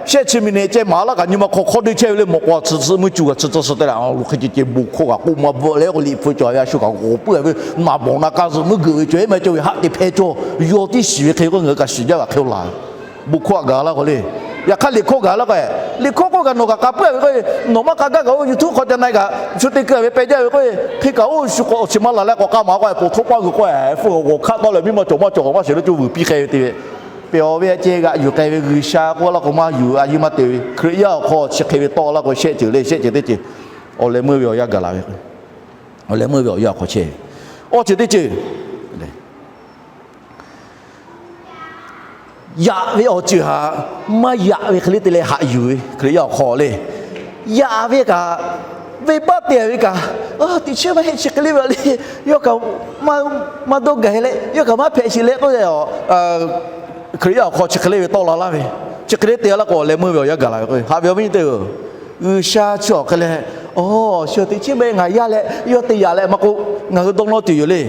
shehˆ chi miˬ neˍ ceh maˍ laˇ kaꞈ nyi ma hk'aw hk'awˇ deˇ chehˇ ve le. Mawꞈ k'aw tsuhꞈ tsuhꞈ meuˇ cuˬ g'a tsuhꞈ tsuhꞈ suhˍ te leh, a loˬ hk'e ceh ceh bon hkawˇ g'a k'oˆ maˇ bvuhꞈ leh k'o, liꞈ hpu cawˬ ve a shu kaꞈ g'awˬ puiˉ ve, naˍ bawˬ na k'a zuhꞈ meuˇ geuꞈ ve cawˬ eˉ maˇ cawˬ ve haˆ te hpehˇ cawˇ. Yawˇ tiˉ shiˍ ve hk'e k'o, ngaˬ hui kaꞈ shiˍ jaˇ g'aꞈ hk'e laˬ ve. Bon hkawˇ a gaˬ laˇ k'o le. Yaꞈ hk'aˇ liꞈ hkawˇ gaˬ laˇ k'o, liꞈ hkawˇ k'oˆ kaꞈ nawˬ kaꞈ k'a puiˉ ve k'o, nawˬ maˇ k'a gaˇ kaꞈ oˇ YouTube hk'aw ca na e kaꞈ shu te keu ve peh jaˇ ve k'o, hk'e kaꞈ oˇ shu k'awꞈ chi maˇ laˬ leh k'awꞈ k'a maˍ k'o, ponˬ htoˇ paˇ g'uiˬ k'o, hpu g'a g'awˬ hkaˆ tawˆ leh miˇ maˇ cawˬ maˇ cawˬ k'awꞈ maˇ shehˍ leh coˇ vuiˬ piˇ k'ai ve te ve, pyawˬ ve a ceh g'aꞈ yuˬ k'ai ve G'uiˬsha k'oˆ laˇ k'o maˇ yuˬ, a yeˇ maˇ te ve. Hkriꞈ yaˇ awˬ hk'aw chi hk'e ve tawˆ laˇ k'o, shehˆ ceuˬ le, shehˆ ceuˬ teˇ ceuˬ awˬ leh meuˇ ve awˬ yanˇ gaˬ la ve k'o, awˬ leh meuˇ ve awˬ yanˇ awˬ hk'aw chehˇ ve awˬ ceuˬ teˇ ceuˬ yaꞈ ve awˬ ceuˬ htaꞈ maˇ yaꞈ ve hk'e le te leh haꞈ yuˬ ve Hkriꞈ yaˇ awˬ hk'aw le. Yaꞈ ve kaꞈ, venˇbaˆ te ve kaꞈ, teꞈ chiˉ maˇ heˆ, chi hk'e le ve le, yawˇ kaꞈ maˇ dawˇ gaˬ leh yawˇ kaꞈ maˇ hpehꞈ sheˍ leh k'oˆ ve, Hkriꞈ yaˇ awˬ hk'aw chi hk'e le ve tawˆ la laˇ ve, chi hk'e le te laˇ k'o awˬ leh meuˇ ve awˬ yanˇ gaˬ la ve k'o, haꞈ ve awˬ viˉ nyi teˇ-oˬ, G'uiˬsha chi awˬ hk'e leh, a, chi teꞈ chiˉ maˇ heˆ, ngaˬ yaˇ leh yawˇ te yaꞈ leh maˇ k'oˆ, ngaˬ hui dawˇ nawˇ tuˬ yoˬ le.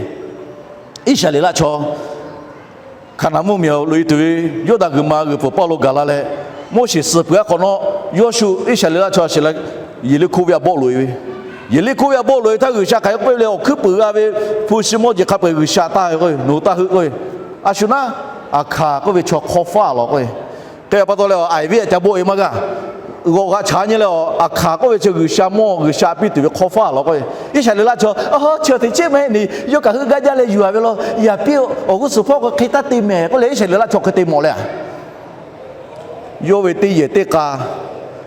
Iˉsaˍreˍlaˆ chaw Hkaˍnanˍ mvuhˇmiˬ awˬ loꞈ e tuˬ ve Yawˇdanˍ g'uiˬ ma g'uiˬ pfuhˍ pawˆ lo gaˬ la leh, Moˉseˍ suh peuˬ aˉ hk'awꞈ nawˉ, Yawˇshuˆ Iˉsaˍreˍlaˆ chaw a shiˍ la, Yeˍriˆhkoˇ venˇ a bawˆ loꞈ e ve, Yeˍriˆhkoˇ venˇ a bawˆ loꞈ e htaˇ G'uiˬsha hk'aˬ hk'e k'oˆ piˇ le, awˬ hkuiˉ puiˍ g'a ve hpu shi mawˇ jeˬ hk'a peu-eˬ G'uiˬsha taˇ ve k'o, nawˬ hui taˇ heuˆ k'oˆ ve, a shu naˉ, Aˍhkaˍ k'oˆ ve chaw hk'awˇ faˉ lawˬ k'oˆ ve, hk'e a pa taw leh a, Aˍiˍviˆ a ca bawˆ e maˇ g'aˇ, g'awˬ g'aꞈ chaꞈ nyi leh a, Aˍhkaˍ k'oˆ ve chi G'uiˬsha mawˇ G'uiˬsha piˇ tuˬ ve hk'awˇ faˉ lawˬ k'oˆ ve, Iˉsaˍreˍlaˆ chaw, a, chi teꞈ chiˉ maˇ heˆ, neˇ yawˇ kaꞈ heuˆ gaˇ jaˇ leh yuˬ a ve law, yaꞈ piˇ awˬ g'uˇ suhˍ hpawˇ k'o hk'e taˇ te mehˍ k'oˆ leh Iˉsaˍreˍlaˆ chaw hk'e te mawˬ leh a, yawˇ ve teˇ yehˬ teˇ k'a,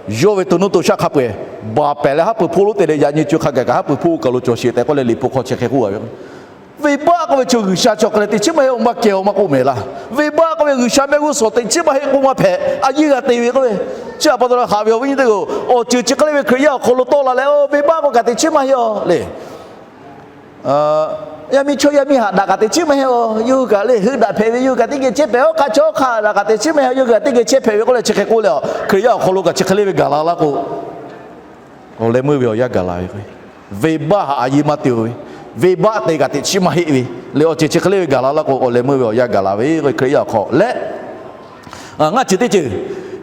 yawˇ ve to nuˇ to shaˆ hk'a peu-eˬ baˬ pehˍ leh haˉ pui hpoˇ lonˉ te leh yaꞈ nyi co hk'a gaˬ kaꞈ haˉ pui hpoˇ kaˬ lo cawˬ sheˍ tehꞈ k'oˆ leh liꞈ hpu hk'aw chi hk'e k'oˆ a ve k'o, venˇbaˆ k'oˆ ve chi G'uiˬsha chi awˬ hk'e leh teꞈ chiˉ maˇ heˆ, awˬ maˇ kehˬ awˬ maˇ k'oˆ mehˍ laˇ. Venˇbaˆ k'oˆ ve G'uiˬsha mehˆ g'uˇ suhˍ teꞈ chiˉ maˇ heˆ k'oˆ maˇ hpehꞈ, a yiˇ g'a te ve k'oˆ ve, chi a pa taw leh haꞈ ve awˬ viˉ nyi teˇ-oˬ, awˬ ceuˬ chi hk'e le ve Hkriꞈ yaˇ awˬ hk'aw lo tawˆ la leh, venˇbaˆ k'oˆ kaꞈ teꞈ chiˉ maˇ heˆ a le. Yaˇ miˇ chaw yaˇ miˇ haꞈ daꞈ kaꞈ teꞈ chiˉ maˇ heˆ a, yawˇ hui kaꞈ le heuˆ daꞈ hpehꞈ ve, yawˇ hui kaꞈ teˇ geh chehˇ hpehꞈ, awˬ hk'aˇ chaw hk'aˇ daꞈ kaꞈ teꞈ chiˉ maˇ heˆ a, yawˇ hui kaꞈ teˇ geh chehˇ hpehꞈ ve k'oˆ leh chi hk'e k'oˆ leh a, Hkriꞈ yaˇ awˬ hk'aw lo kaꞈ chi hk'e le ve gaˬ la laˇ k'o, awˬ leh meuˇ ve awˬ yanˇ gaˬ la ve k'o, venˇbaˆ haꞈ a yiˇ maˇ te-o ve, venˇbaˆ te kaꞈ teꞈ chiˉ maˇ heˆ ve le. Awˬ ceuˬ chi hk'e le ve gaˬ la laˇ k'o, awˬ leh meuˇ ve awˬ yanˇ gaˬ la ve k'o, Hkriꞈ yaˇ awˬ hk'aw leh ngaˇ ceuˬ teˇ ceuˬ,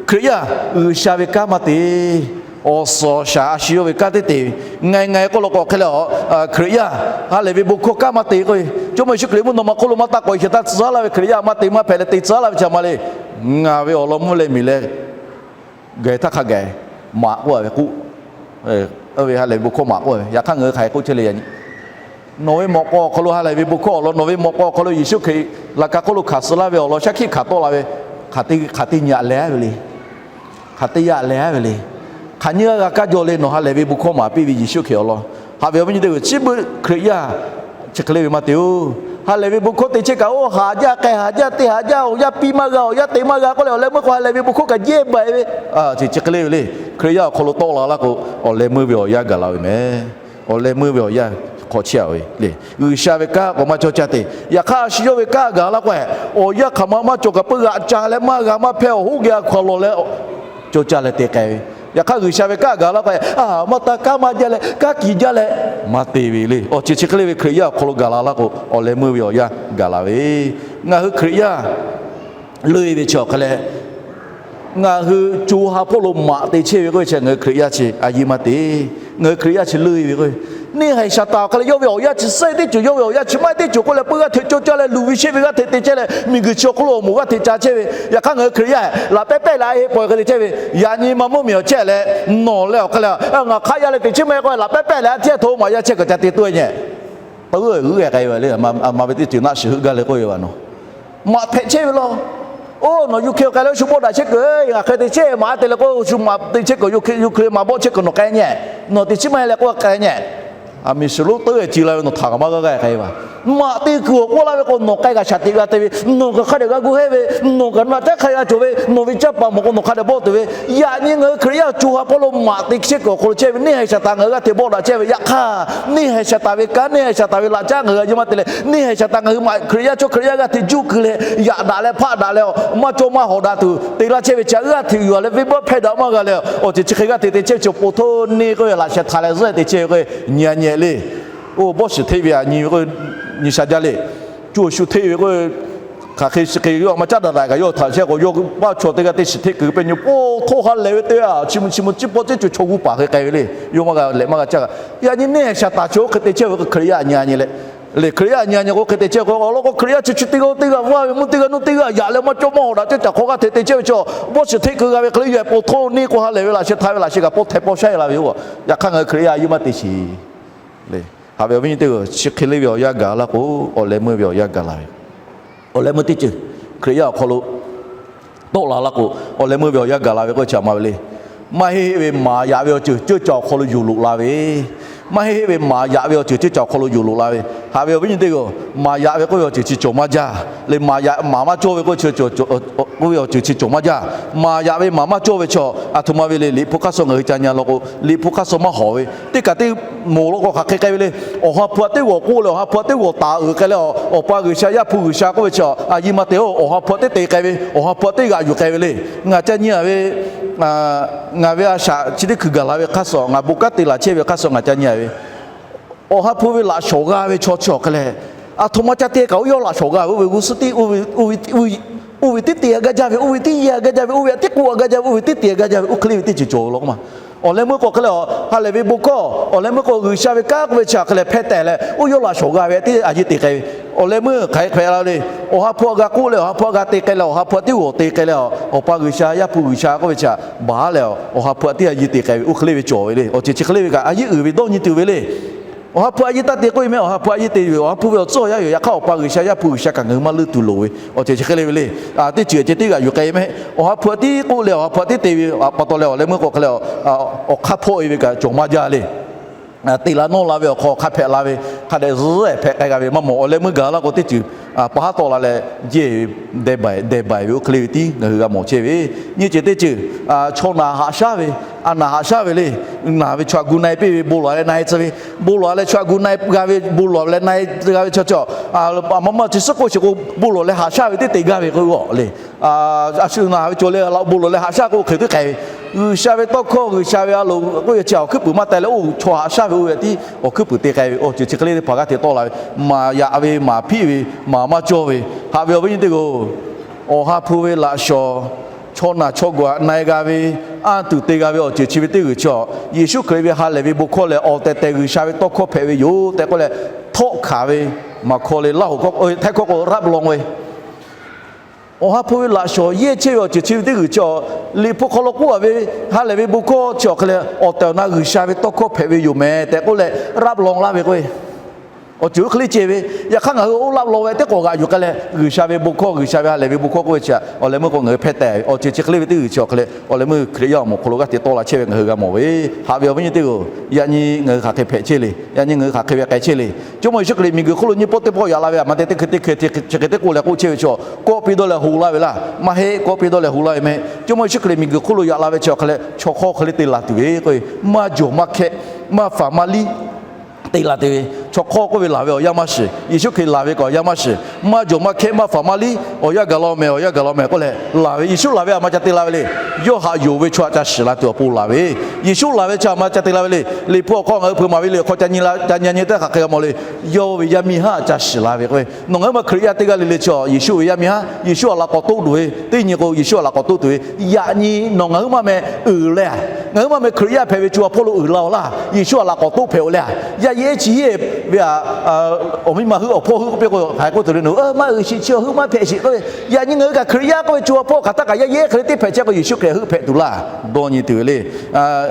Hkriꞈ yaˇ G'uiˬsha ve kanˉ maˇ te. Awˬ suhˍ awˬ shaˍ a shu yawˇ ve kanˉ teˇ te ve, ngaˬ e ngaˬ e k'oˆ law k'o hk'e leh a, Hkriꞈ yaˇ ha lehˬ ve bon hkawˇ kanˉ maˇ te k'oˆ ve, Jawˇmawˇ Yeˍsuˆ Hkriꞈ mvuhˇ naw ma hk'oˆ lo maˇ taˇ k'awꞈ e sheˍ htaˇ tcuh laˇ ve Hkriꞈ yaˇ maˇ te maˇ hpehꞈ leh te tcuh laˇ ve chi a ma le. Ngaˬ ve awˬ lawn mvuhˇ leh miˬ leh gaˬ htaˇ hk'a gaˬ maꞈ k'oˆ a ve k'oˆ, oˇ ve ha lehˬ ve bon hkawˇ maꞈ k'oˆ a ve, yaꞈ hk'aˇ ngaˬ hui hk'aˬ hk'e k'oˆ chehˇ le yaꞈ nyi. Nawˬ ve mawꞈ k'aw awˬ hk'aw lo ha lehˬ ve bon hkawˇ awˬ lawn, nawˬ ve mawꞈ k'aw awˬ hk'aw lo Yeˍsuˆ Hkriꞈ laꞈ ka hk'oˆ lo hkanˍ suh laˇ ve awˬ lawn shaˉ hkiˆ hkanˍ tawˆ la ve, hk'aˬ hk'e nyi a leh a ve le. Hk'aˬ hk'e nyi a leh a ve le. Hk'aˬ nyiˇ g'aˇ g'a kaˇ jaw le, nawˬ ha lehˬ ve bon hkawˇ maꞈ piˇ ve Yeˍsuˆ Hkriꞈ awˬ lawn. Haꞈ ve awˬ viˉ nyi teˇ-oˬ, chi beuꞈ Hkriꞈ yaˇ chi hk'e le ve maˇ te-oˬ. Ha lehˬ ve bon hkawˇ te chehˇ kaꞈ, oˇ haˍ jaˇ k'ai haˍ jaˇ te haˍ jaˇ, awˬ yanˇ piˇ maˇ g'a, awˬ yanˇ te maˇ g'a k'oˆ leh awˬ leh meuˇ k'o ha lehˬ ve bon hkawˇ kaꞈ jehˇ baˬ e ve, chi hk'e le ve le. Hkriꞈ yaˇ awˬ hk'aw lo tawˆ la laˇ k'o, awˬ leh meuˇ ve awˬ yanˇ gaˬ la ve meh. Awˬ leh meuˇ ve awˬ yanˇ hk'aw chehˇ a ve le. G'uiˬsha ve kanˉ k'awꞈ maˇ cawˇ caˇ te. Yaꞈ hk'aˇ a shu yawˇ ve kanˉ gaˬ laˇ k'o, awˬ yanˇ hk'aˬ ma maˇ cawˬ kaꞈ peu g'aꞈ ca leh maˇ g'a maˇ hpehˇ awˬ hoˉ geh a hkaw lawˬ leh cawˇ caˇ leh te k'ai ve. Yaꞈ hk'aˇ G'uiˬsha ve kanˉ gaˬ laˇ k'o, a, maˇ taˇ kanˉ maˇ jaˇ leh kanˉ kiˬ jaˇ leh maˇ te ve le. Awˬ ceuˬ chi hk'e le ve Hkriꞈ yaˇ awˬ hk'aw lo gaˬ la laˇ k'o, awˬ leh meuˇ ve awˬ yanˇ gaˬ la ve. Ngaˬ hui Hkriꞈ yaˇ leuˇ e ve chi awˬ hk'e leh, ngaˬ hui co ha hpawˇ lo maꞈ te chehˇ ve k'oˆ ve chi ngaˬ hui Hkriꞈ yaˇ chi a yiˇ maˇ te. Ngaˬ hui Hkriꞈ yaˇ chi leuˇ e ve k'o, neˇ haiˬ Saˍtanˍ awˬ hk'e leh yawˇ ve awˬ yanˇ chi suhˉ e teˇ ceuˬ, yawˇ ve awˬ yanˇ chi maˇ e teˇ ceuˬ k'oˆ leh peu g'aˇ hteꞈ cawˇ caˇ leh luˬ ve sheˆ ve g'aˇ hteꞈ te chehˇ leh, miˬguiˬ chi awˬ hk'oˆ lo awˬ moˍ g'aˇ hteꞈ ca chehˇ ve. Yaꞈ hk'aˇ ngaˬ hui Hkriꞈ yaˇ laꞈ pehˉ pehˉ leh a heˆ pawˬ hk'e te chehˇ ve. Yaꞈ nyi ma mvuhˇmiˬ awˬ chehˇ leh nawˬ leh awˬ hk'e leh ngaˬ hk'aˆ yaˇ leh teꞈ chiˉ maˇ heˆ k'oˆ laꞈ pehˉ pehˉ leh a htiˇ a htoꞈ maꞈ yaˇ chehˇ kaꞈ ca te tuˬ e nyeh. K'o g'uˇ g'uˇ g'a k'ai ve le, a ma ve teˇ ceuˬ naˆ shiˍ heuˆ gaˇ leh k'oˆ ve a nawˬ maꞈ hpehꞈ chehˇ ve law. Oˇ nawˬ Ukraine awˬ k'ai leh oˇ shu bawˆ daꞈ chehˇ kuiˬ, ngaˬ hk'e te chehˇ maꞈ te leh k'o, oˇ shu maꞈ te chehˇ kuiˬ, Ukraine maꞈ bawˆ chehˇ kuiˬ nawˬ k'ai nyeh. Nawˬ teꞈ chiˉ maˇ heˆ leh k'oˆ k'ai nyeh. A miˬ shuˍ lonˉ teuˉ e ci la ve nawˬ htaꞈ kaꞈ maˇ g'aˇ g'aˇ k'ai ve a. Maꞈ te kuiˬ awˬ k'oˆ laˇ ve k'o, nawˬ k'ai g'a shaˍ teꞈ g'a te ve, nawˬ kaꞈ hk'a dehꞈ g'a gu hehˇ ve, nawˬ kaꞈ naꞈ caˉ hk'a g'a cawˬ ve, nawˬ ve caˇ paˍ mawˬ k'o nawˬ hk'a dehꞈ bawˆ tuˬ ve, yaꞈ nyi ngaˬ hui Hkriꞈ yaˇ co ha hpawˇ lo maꞈ te chehˇ kuiˬ awˬ hk'aw lo chehˇ ve neˇ haiˬ Saˍtanˍ ngaˬ hui g'aˇ hteꞈ bawˆ daꞈ chehˇ ve. Yaꞈ hk'aˇ, neˇ haiˬ Saˍtanˍ ve kanˉ, neˇ haiˬ Saˍtanˍ ve laꞈ caˉ ngaˬ hui a nyi ma te leh, neˇ haiˬ Saˍtanˍ ngaˬ hui maꞈ Hkriꞈ yaˇ chaw Hkriꞈ yaˇ g'aˇ hteꞈ juˇ keu leh, yaꞈ daꞈ leh hpaˆ daꞈ leh, maˇ cawˇ maˇ hawˍ daꞈ tuˬ te laˇ chehˇ ve chi g'aˇ hteꞈ yuˬ leh venˇ baˆ hpehˇ daꞈ maˇ g'a leh, awˬ ceuˬ chi hk'e g'aˇ hteꞈ te chehˇ ve chi po htoˇ neˇ k'oˆ ve laꞈ sheh htaꞈ leh zuhˆ te chehˇ ve k'o, nyi a nyi le. Oˇ bawˇ shiˍ hteˆ ve a nyi ve k'o, nyi sha jaˇ le. Cuˇ awˬ shu hteˆ ve k'o, hk'aˬ hk'e shiˍ hk'e yawˇ maˇ caˉ daꞈ daꞈ kaꞈ yawˇ htaꞈ shehˆ k'o, yawˇ baˆ chaw teˇ g'aˇ teˇ shiˍ hteˆ kuiˬ ve pehnˇ nyi po htoˇ ha lehˬ ve teˇ g'aˇ, chi mvuh chi mvuh ciˇ pawˆ ciˇ co chaw g'uˇ paˍ hk'e k'ai ve le. Yawˇ maˇ g'a lehꞈ maˇ g'a caˇ g'a. Yaꞈ nyi neˇ haiˬ Saˍtanˍ chi oˇ hk'e te chehˇ ve k'o, Hkriꞈ yaˇ a nyi a nyi leh, le Hkriꞈ yaˇ a nyi a nyi k'o hk'e te chehˇ k'o, awˬ lawn k'o Hkriꞈ yaˇ chi chi teˇ g'aˇ teˇ g'aˇ vaˇ ve mvuhˇ teˇ g'aˇ nuˇ teˇ g'aˇ yaꞈ leh maˇ cawˇ maˇ hawˍ daꞈ ceuˇ caˬ hk'aw g'aˇ hteꞈ te chehˇ ve chaw, bawˇ shiˍ hteˆ keu g'a ve hk'e le, yawˇ haiˬ po htoˇ neˇ k'o ha lehˬ ve laꞈ sheh htaꞈ ve laꞈ sheh kaꞈ pawˇ hteh pawˇ shaiˉ la ve yoˬ. Yaꞈ hk'aˇ ngaˬ hui Hkriꞈ yaˇ a yeˇ maˇ te sheˍ le. Haꞈ ve awˬ viˉ nyi teˇ g'aˇ, chi hk'e le ve awˬ yanˇ gaˬ laˇ k'o, awˬ leh meuˇ ve awˬ yanˇ gaˬ la ve, awˬ leh meuˇ teˇ ceuˬ Hkriꞈ yaˇ awˬ hk'aw lo tawˆ la laˇ k'o, awˬ leh meuˇ ve awˬ yanˇ gaˬ la ve k'oˆ ve chi a ma ve le. Maˇ heˆ heˆ ve maˍ yaꞈ ve awˬ ceuˬ ceuˇ caˬ awˬ hk'aw lo yonˍ loꞈ la ve, maˇ heˆ heˆ ve maˍ yaꞈ ve awˬ ceuˬ ceuˇ caˬ awˬ hk'aw lo yonˍ loꞈ la ve. Haꞈ ve awˬ viˉ nyi teˇ g'aˇ, maˍ yaꞈ ve k'oˆ ve awˬ ceuˬ chi cawˬ maˇ jaˇ le. Maˍ yaꞈ maˍ maˇ cawˇ ve k'oˆ ve chi k'oˆ ve awˬ ceuˬ chi cawˬ maˇ jaˇ. Maˍ yaꞈ ve maˍ maˇ cawˇ ve chaw, aˬ htoꞈ ma ve le. Liꞈ hpu hk'aˇ suh ngaˬ hui ca nyi a law k'o, Liꞈ hpu hk'aˇ suh maˇ hawˍ ve, teˇ kaꞈ teˇ moˍ law k'o hk'aˬ hk'e k'ai ve le. Awˬ ha hpu aꞈ teˇ g'awˬ k'oˆ leh awˬ ha hpu aꞈ teˇ g'awˬ taˍ uiˍ k'ai leh, Awˬ pa G'uiˬsha, Yaˇ hpu G'uiˬsha k'oˆ ve chi a nyi ma te-o, awˬ ha hpu aꞈ teˇ te k'ai ve, awˬ ha hpu aꞈ teˇ g'aꞈ yuˬ k'ai ve le. Ngaˬ ca nyi a ve, ngaˬ ve a shaꞈ chi teˇ hkui gaˬ la ve hk'aˇ suh, ngaˬ bon kanˉ te laˬ chehˇ ve hk'aˇ suh ngaˬ ca nyi a ve, Awˬ ha hpu ve laꞈ shawˍ g'a ve chaw chi awˬ hk'e leh, aˬ htoꞈ ma ca te kaꞈ oˇ yawˇ laꞈ shawˍ g'a ve, oˇ ve g'uˇ suhˉ tiˉ, oˇ ve tiˉ te g'a gaˇ jaˇ ve, oˇ ve tiˉ yaˇ gaˇ jaˇ ve, oˇ ve aꞈ tiˉ k'oˆ a gaˇ jaˇ ve, oˇ ve tiˉ te gaˇ jaˇ ve, oˇ hk'e le ve teˇ ceuˬ cawˬ ve law k'o ma. Awˬ leh meuˇ k'o hk'e leh, ha lehˬ ve bon hkawˇ, awˬ leh meuˇ k'o G'uiˬsha ve kanˉ k'oˆ ve chi a hk'e leh hpehˇ tehꞈ leh, oˇ yawˇ laꞈ shawˍ g'a ve teˇ a yeˇ te k'ai ve. Awˬ leh meuˇ hk'aˬ hk'e hpehꞈ la le. Awˬ ha hpu aꞈ g'a k'oˆ leh awˬ ha hpu aꞈ g'a te k'ai leh, awˬ ha hpu aꞈ teˇ g'awˬ te k'ai leh, Awˬ pa G'uiˬsha, Yaˇ hpu G'uiˬsha k'oˆ ve chi a baˬ leh, awˬ ha hpu aꞈ teˇ a yeˇ te k'ai ve, oˇ hk'e le ve cawˬ ve le. Awˬ ceuˬ chi hk'e le ve kaꞈ a yeˇ uiˍ ve dawˇ nyi tuˬ ve le. Awˬ ha hpu aꞈ yeˇ taˇ te k'oˆ ve meh, awˬ ha hpu aꞈ yeˇ te ve, awˬ ha hpu ve awˬ tcuhˉ awˬ yanˇ yoˬ. Yaꞈ hk'aˇ Awˬ pa G'uiˬsha, Yaˇ hpu G'uiˬsha kaꞈ ngaˬ hui maˇ leuˆ tuˬ loˍ ve awˬ ceuˬ chi hk'e le ve le. Teˇ ceuˬ ceh teˇ g'aꞈ yuˬ k'ai meh. Awˬ ha hpu aꞈ tiˉ k'oˆ leh awˬ ha hpu aꞈ tiˉ te ve pa taw leh awˬ leh meuˇ k'o hk'e leh, awˬ hk'aˇ hpawˆ e ve kaꞈ cawˬ maˇ jaˇ le. Te la nawˇ la ve awˬ hk'aw hk'a hpehꞈ la ve, hk'a dehꞈ zuhˆ hpehꞈ k'ai g'a ve maˇ mawˬ. Awˬ leh meuˇ gaˬ laˇ k'o teˇ ceuˬ paˍ haˉ tawˆ la leh jehˇ ve, deh baiˬ deh baiˬ ve oˇ hk'e le ve tiˉ ngaˬ hui g'a mawˬ chehˇ ve. Nyiˇ ceuˬ teˇ ceuˬ, chaw naˬ haꞈ shaˉ ve, a naˬ haꞈ shaˉ ve le. Naˬ ve chaw aꞈ gu na-e piˇ ve, bon lawˬ leh na-e tcuh ve, bon lawˬ leh chaw aꞈ gu na-e g'a ve, bon lawˬ leh na-e g'a ve chaw chi, a ma ma chi suhˉ k'oˆ sheˍ k'o, bon lawˬ leh haꞈ shaˉ ve teˇ te gaˇ ve k'o le. A shu naˬ ve cawˬ leh bon lawˬ leh haꞈ shaˉ k'o hk'e teˇ k'ai ve, G'uiˬsha ve tawˇ hkawˇ, G'uiˬsha ve a loˍ k'oˆ ve chi awˬ hkuiˉ puiˍ maˇ teh leh, oˇ chaw haꞈ shaˉ ve oˇ ve tiˉ awˬ hkuiˉ puiˍ te k'ai ve. Awˬ ceuˬ chi hk'e le teˇ hpaˍ g'aˇ hteꞈ tawˆ la ve, maˍ yaꞈ ve, maˍ hpiˆ ve, maˍ maˇ cawˇ ve. Haꞈ ve awˬ viˉ nyi teˇ g'aˇ, Awˬ ha hpu ve laꞈ shawˍ, chaw naˬ chaw gawˬ aꞈ na-e g'a ve, anˇ tuˬ te g'a ve awˬ ceuˬ chi ve teˇ g'uiˬ chi a, Yeˍsuˆ Hkriꞈ ve ha lehˬ ve bon hkawˇ lehˬ, awˬ tehˬ tehˬ G'uiˬsha ve tawˇ hkawˇ hpehꞈ ve yoˬ tehꞈ k'oˆ leh, htawˆ hkanˍ ve maˬ hkawˇ le. Laˇ hoꞈ hkawˇ, Htaiˇ hkawˇ k'o รับรอง ve, Awˬ ha hpu ve laꞈ shawˍ yehˇ chehˇ ve awˬ ceuˬ chi ve teˇ g'uiˬ chi a, Liꞈ hpu hk'aw lo k'oˆ a ve, ha lehˬ ve bon hkawˇ chi awˬ hk'e leh, awˬ tehˬ awˬ na G'uiˬsha ve tawˇ hkawˇ hpehꞈ ve yoˬ meh tehꞈ k'oˆ leh รับรอง laˇ ve k'o, awˬ ceuˬ oˇ hk'e le ceh ve. Yaꞈ hk'aˇ ngaˬ hui oˇ รับรอง ve teˇ k'awꞈ g'aꞈ yuˬ k'ai leh, G'uiˬsha ve bon hkawˇ, G'uiˬsha ve ha lehˬ ve bon hkawˇ k'oˆ ve chi a, awˬ leh meuˇ k'o ngaˬ hui hpehˇ tehꞈ ve awˬ ceuˬ chi hk'e le ve teˇ g'uiˬ chi awˬ hk'e leh, awˬ leh meuˇ Hkriꞈ yaˇ awˬ moˍ awˬ hk'aw lo g'aˇ hteꞈ tawˆ la chehˇ ve ngaˬ hui g'a mawˬ ve. Haꞈ ve awˬ viˉ nyi teˇ g'aˇ, yaꞈ nyi ngaˬ hui hk'aˬ hk'e hpehꞈ chehˇ le, yaꞈ nyi ngaˬ hui hk'aˬ hk'e ve k'ai chehˇ le. Jawˇmawˇ Yeˍsuˆ Hkriꞈ miˬguiˬ hk'oˆ lo nyiˇ pawˆ teˇ pawˆ yaꞈ la ve a ma te teˇ hkui teˇ hkui chi hk'e teˇ k'oˆ leh k'oˆ chehˇ ve chi a, kawˆ piˇ dawˇ leh ho laˇ ve laˇ. Maˇ heˆ, kawˆ piˇ dawˇ leh ho laˇ ve meh. Jawˇmawˇ Yeˍsuˆ Hkriꞈ miˬguiˬ hk'oˆ lo yaꞈ la ve chi awˬ hk'e leh, chaw hk'awˇ hk'e le te laˬ tuˬ ve k'o, maˇ jawˬ maˇ hkehˆ, maˇ faˍ maˇ liˇ te laˬ tuˬ ve. Chaw hk'awˇ k'oˆ ve laˬ ve awˬ yanˇ maˇ shiˍ, Yeˍsuˆ Hkriꞈ laˬ ve kaꞈ awˬ yanˇ maˇ shiˍ, maˇ jawˬ maˇ hkehˆ, maˇ faˍ maˇ liˇ, awˬ yanˇ gaˬ la meh, awˬ yanˇ gaˬ la meh k'oˆ leh laˬ ve. Yeˍsuˆ laˬ ve a ma ca te la ve le. Yawˇ haꞈ yonˍ ve chaw htaꞈ ca shiˍ la tuˬ awˬ pon laˬ ve. Yeˍsuˆ laˬ ve chi a ma ca te la ve le. Liꞈ hpu awˬ hk'aw ngaˬ hui hpeuꞈ maˍ ve le, hk'aw ca nyi la ca nyi nyi teˇ hk'aˬ hk'e g'a mawˬ le. Yawˇ ve yaˇ miˇ haˉ ca shiˍ la ve k'o, nawˬ ngaˬ hui ma Hkriꞈ yaˇ teˇ g'aˇ le le chi a, Yeˍsuˆ ve yaˇ miˇ haˉ, Yeˍsuˆ htaꞈ laꞈ k'awꞈ toˆ tuˬ ve, teˇ nyi k'o Yeˍsuˆ htaꞈ laꞈ k'awꞈ toˆ tuˬ ve, yaꞈ nyi nawˬ ngaˬ hui maˇ meh uiˍ leh a, ngaˬ hui maˇ meh Hkriꞈ yaˇ hpehꞈ ve co ha hpawˇ lo uiˍ la-oˬ laˇ. Yeˍsuˆ htaꞈ laꞈ k'awꞈ toˆ hpehꞈ-oˬ leh a, yaˇ yeˇ chi yeˇ ve a, awˬ miˇ ma heuˆ awˬ hpawˇ heuˆ k'oˆ piˇ k'o, hk'aˬ hk'e k'oˆ tuˬ le, nawˬ hui maˇ uiˍ sheˍ chi heuˆ maˇ hpehꞈ sheˍ k'oˆ ve. Yaꞈ nyi ngaˬ hui kaꞈ Hkriꞈ yaˇ k'oˆ ve co ha hpawˇ hk'aˬ htaˇ kaꞈ yaˇ yeˇ hk'e le teˇ hpehꞈ chehˇ k'o, Yeˍsuˆ Hkriꞈ heuˆ hpehꞈ tuˬ laˇ. Dawˇ nyi tuˬ ve le.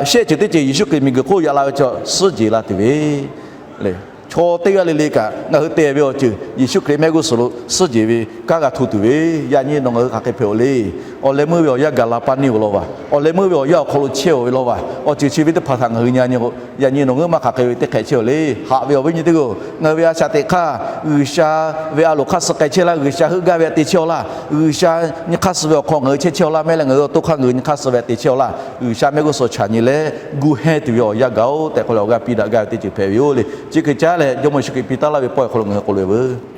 Shehˆ ceuˬ teˇ ceuˬ Yeˍsuˆ Hkriꞈ miˬguiˬ hk'oˆ lo yaꞈ la ve chi a, suhˉ jeˬ la tuˬ ve le. hk'aw teˇ g'aˇ le le kaꞈ ngaˬ hui te ve awˬ ceuˬ Yeˍsuˆ Hkriꞈ mehˆ g'uˇ suhˍ lo suhˉ jehˬ ve kanˉ g'a hto tuˬ ve, yaꞈ nyi nawˬ ngaˬ hui hk'aˬ hk'e hpehꞈ-oˬ le. Awˬ leh meuˇ ve awˬ yanˇ gaˬ la pa neˇ-oˬ law vaˬ. Awˬ leh meuˇ ve awˬ yanˇ awˬ hk'aw lo chehˇ-oˬ ve law vaˬ. Awˬ ceuˬ chi ve teˇ hpaˍ htaꞈ ngaˬ hui nyi nyi k'o, yaꞈ nyi nawˬ ngaˬ hui maˇ hk'aˬ hk'e ve teˇ hk'ehꞈ chehˇ-oˬ le. Haꞈ ve awˬ viˉ nyi teˇ g'aˇ-oˬ, ngaˬ hui ve a shaꞈ teꞈ hk'aˇ G'uiˬsha ve a loˍ hk'aˇ suh k'ai chehˇ laˇ. G'uiˬsha heuˆ gaˇ ve htaꞈ te chehˇ-aw laˇ. G'uiˬsha nyi hk'aˇ suh ve awˬ hk'aw ngaˬ hui chehˇ chehˇ-aw laˇ. Mehˆ leh ngaˬ hui awˬ to hk'aˇ ngaˬ hui nyi hk'aˇ suh ve htaꞈ te chehˇ-aw laˇ. G'uiˬsha mehˆ g'uˇ suhˍ chaꞈ nyi leh gu hehnˇ tuˬ ve awˬ yanˇ gaˬ-oˬ tehꞈ k'oˆ leh awˬ g'aˇ piˇ daꞈ gaˇ ve teˇ ceuˬ hpehꞈ ve yoˬ le. Chi hk'e caˉ leh Jawˇmawˇ Yeˍsuˆ Hkriꞈ piˇ taˉ laˇ ve pawehˇ awˬ hk'aw lo ngaˬ hui k'oˆ loꞈ-e veuˬ.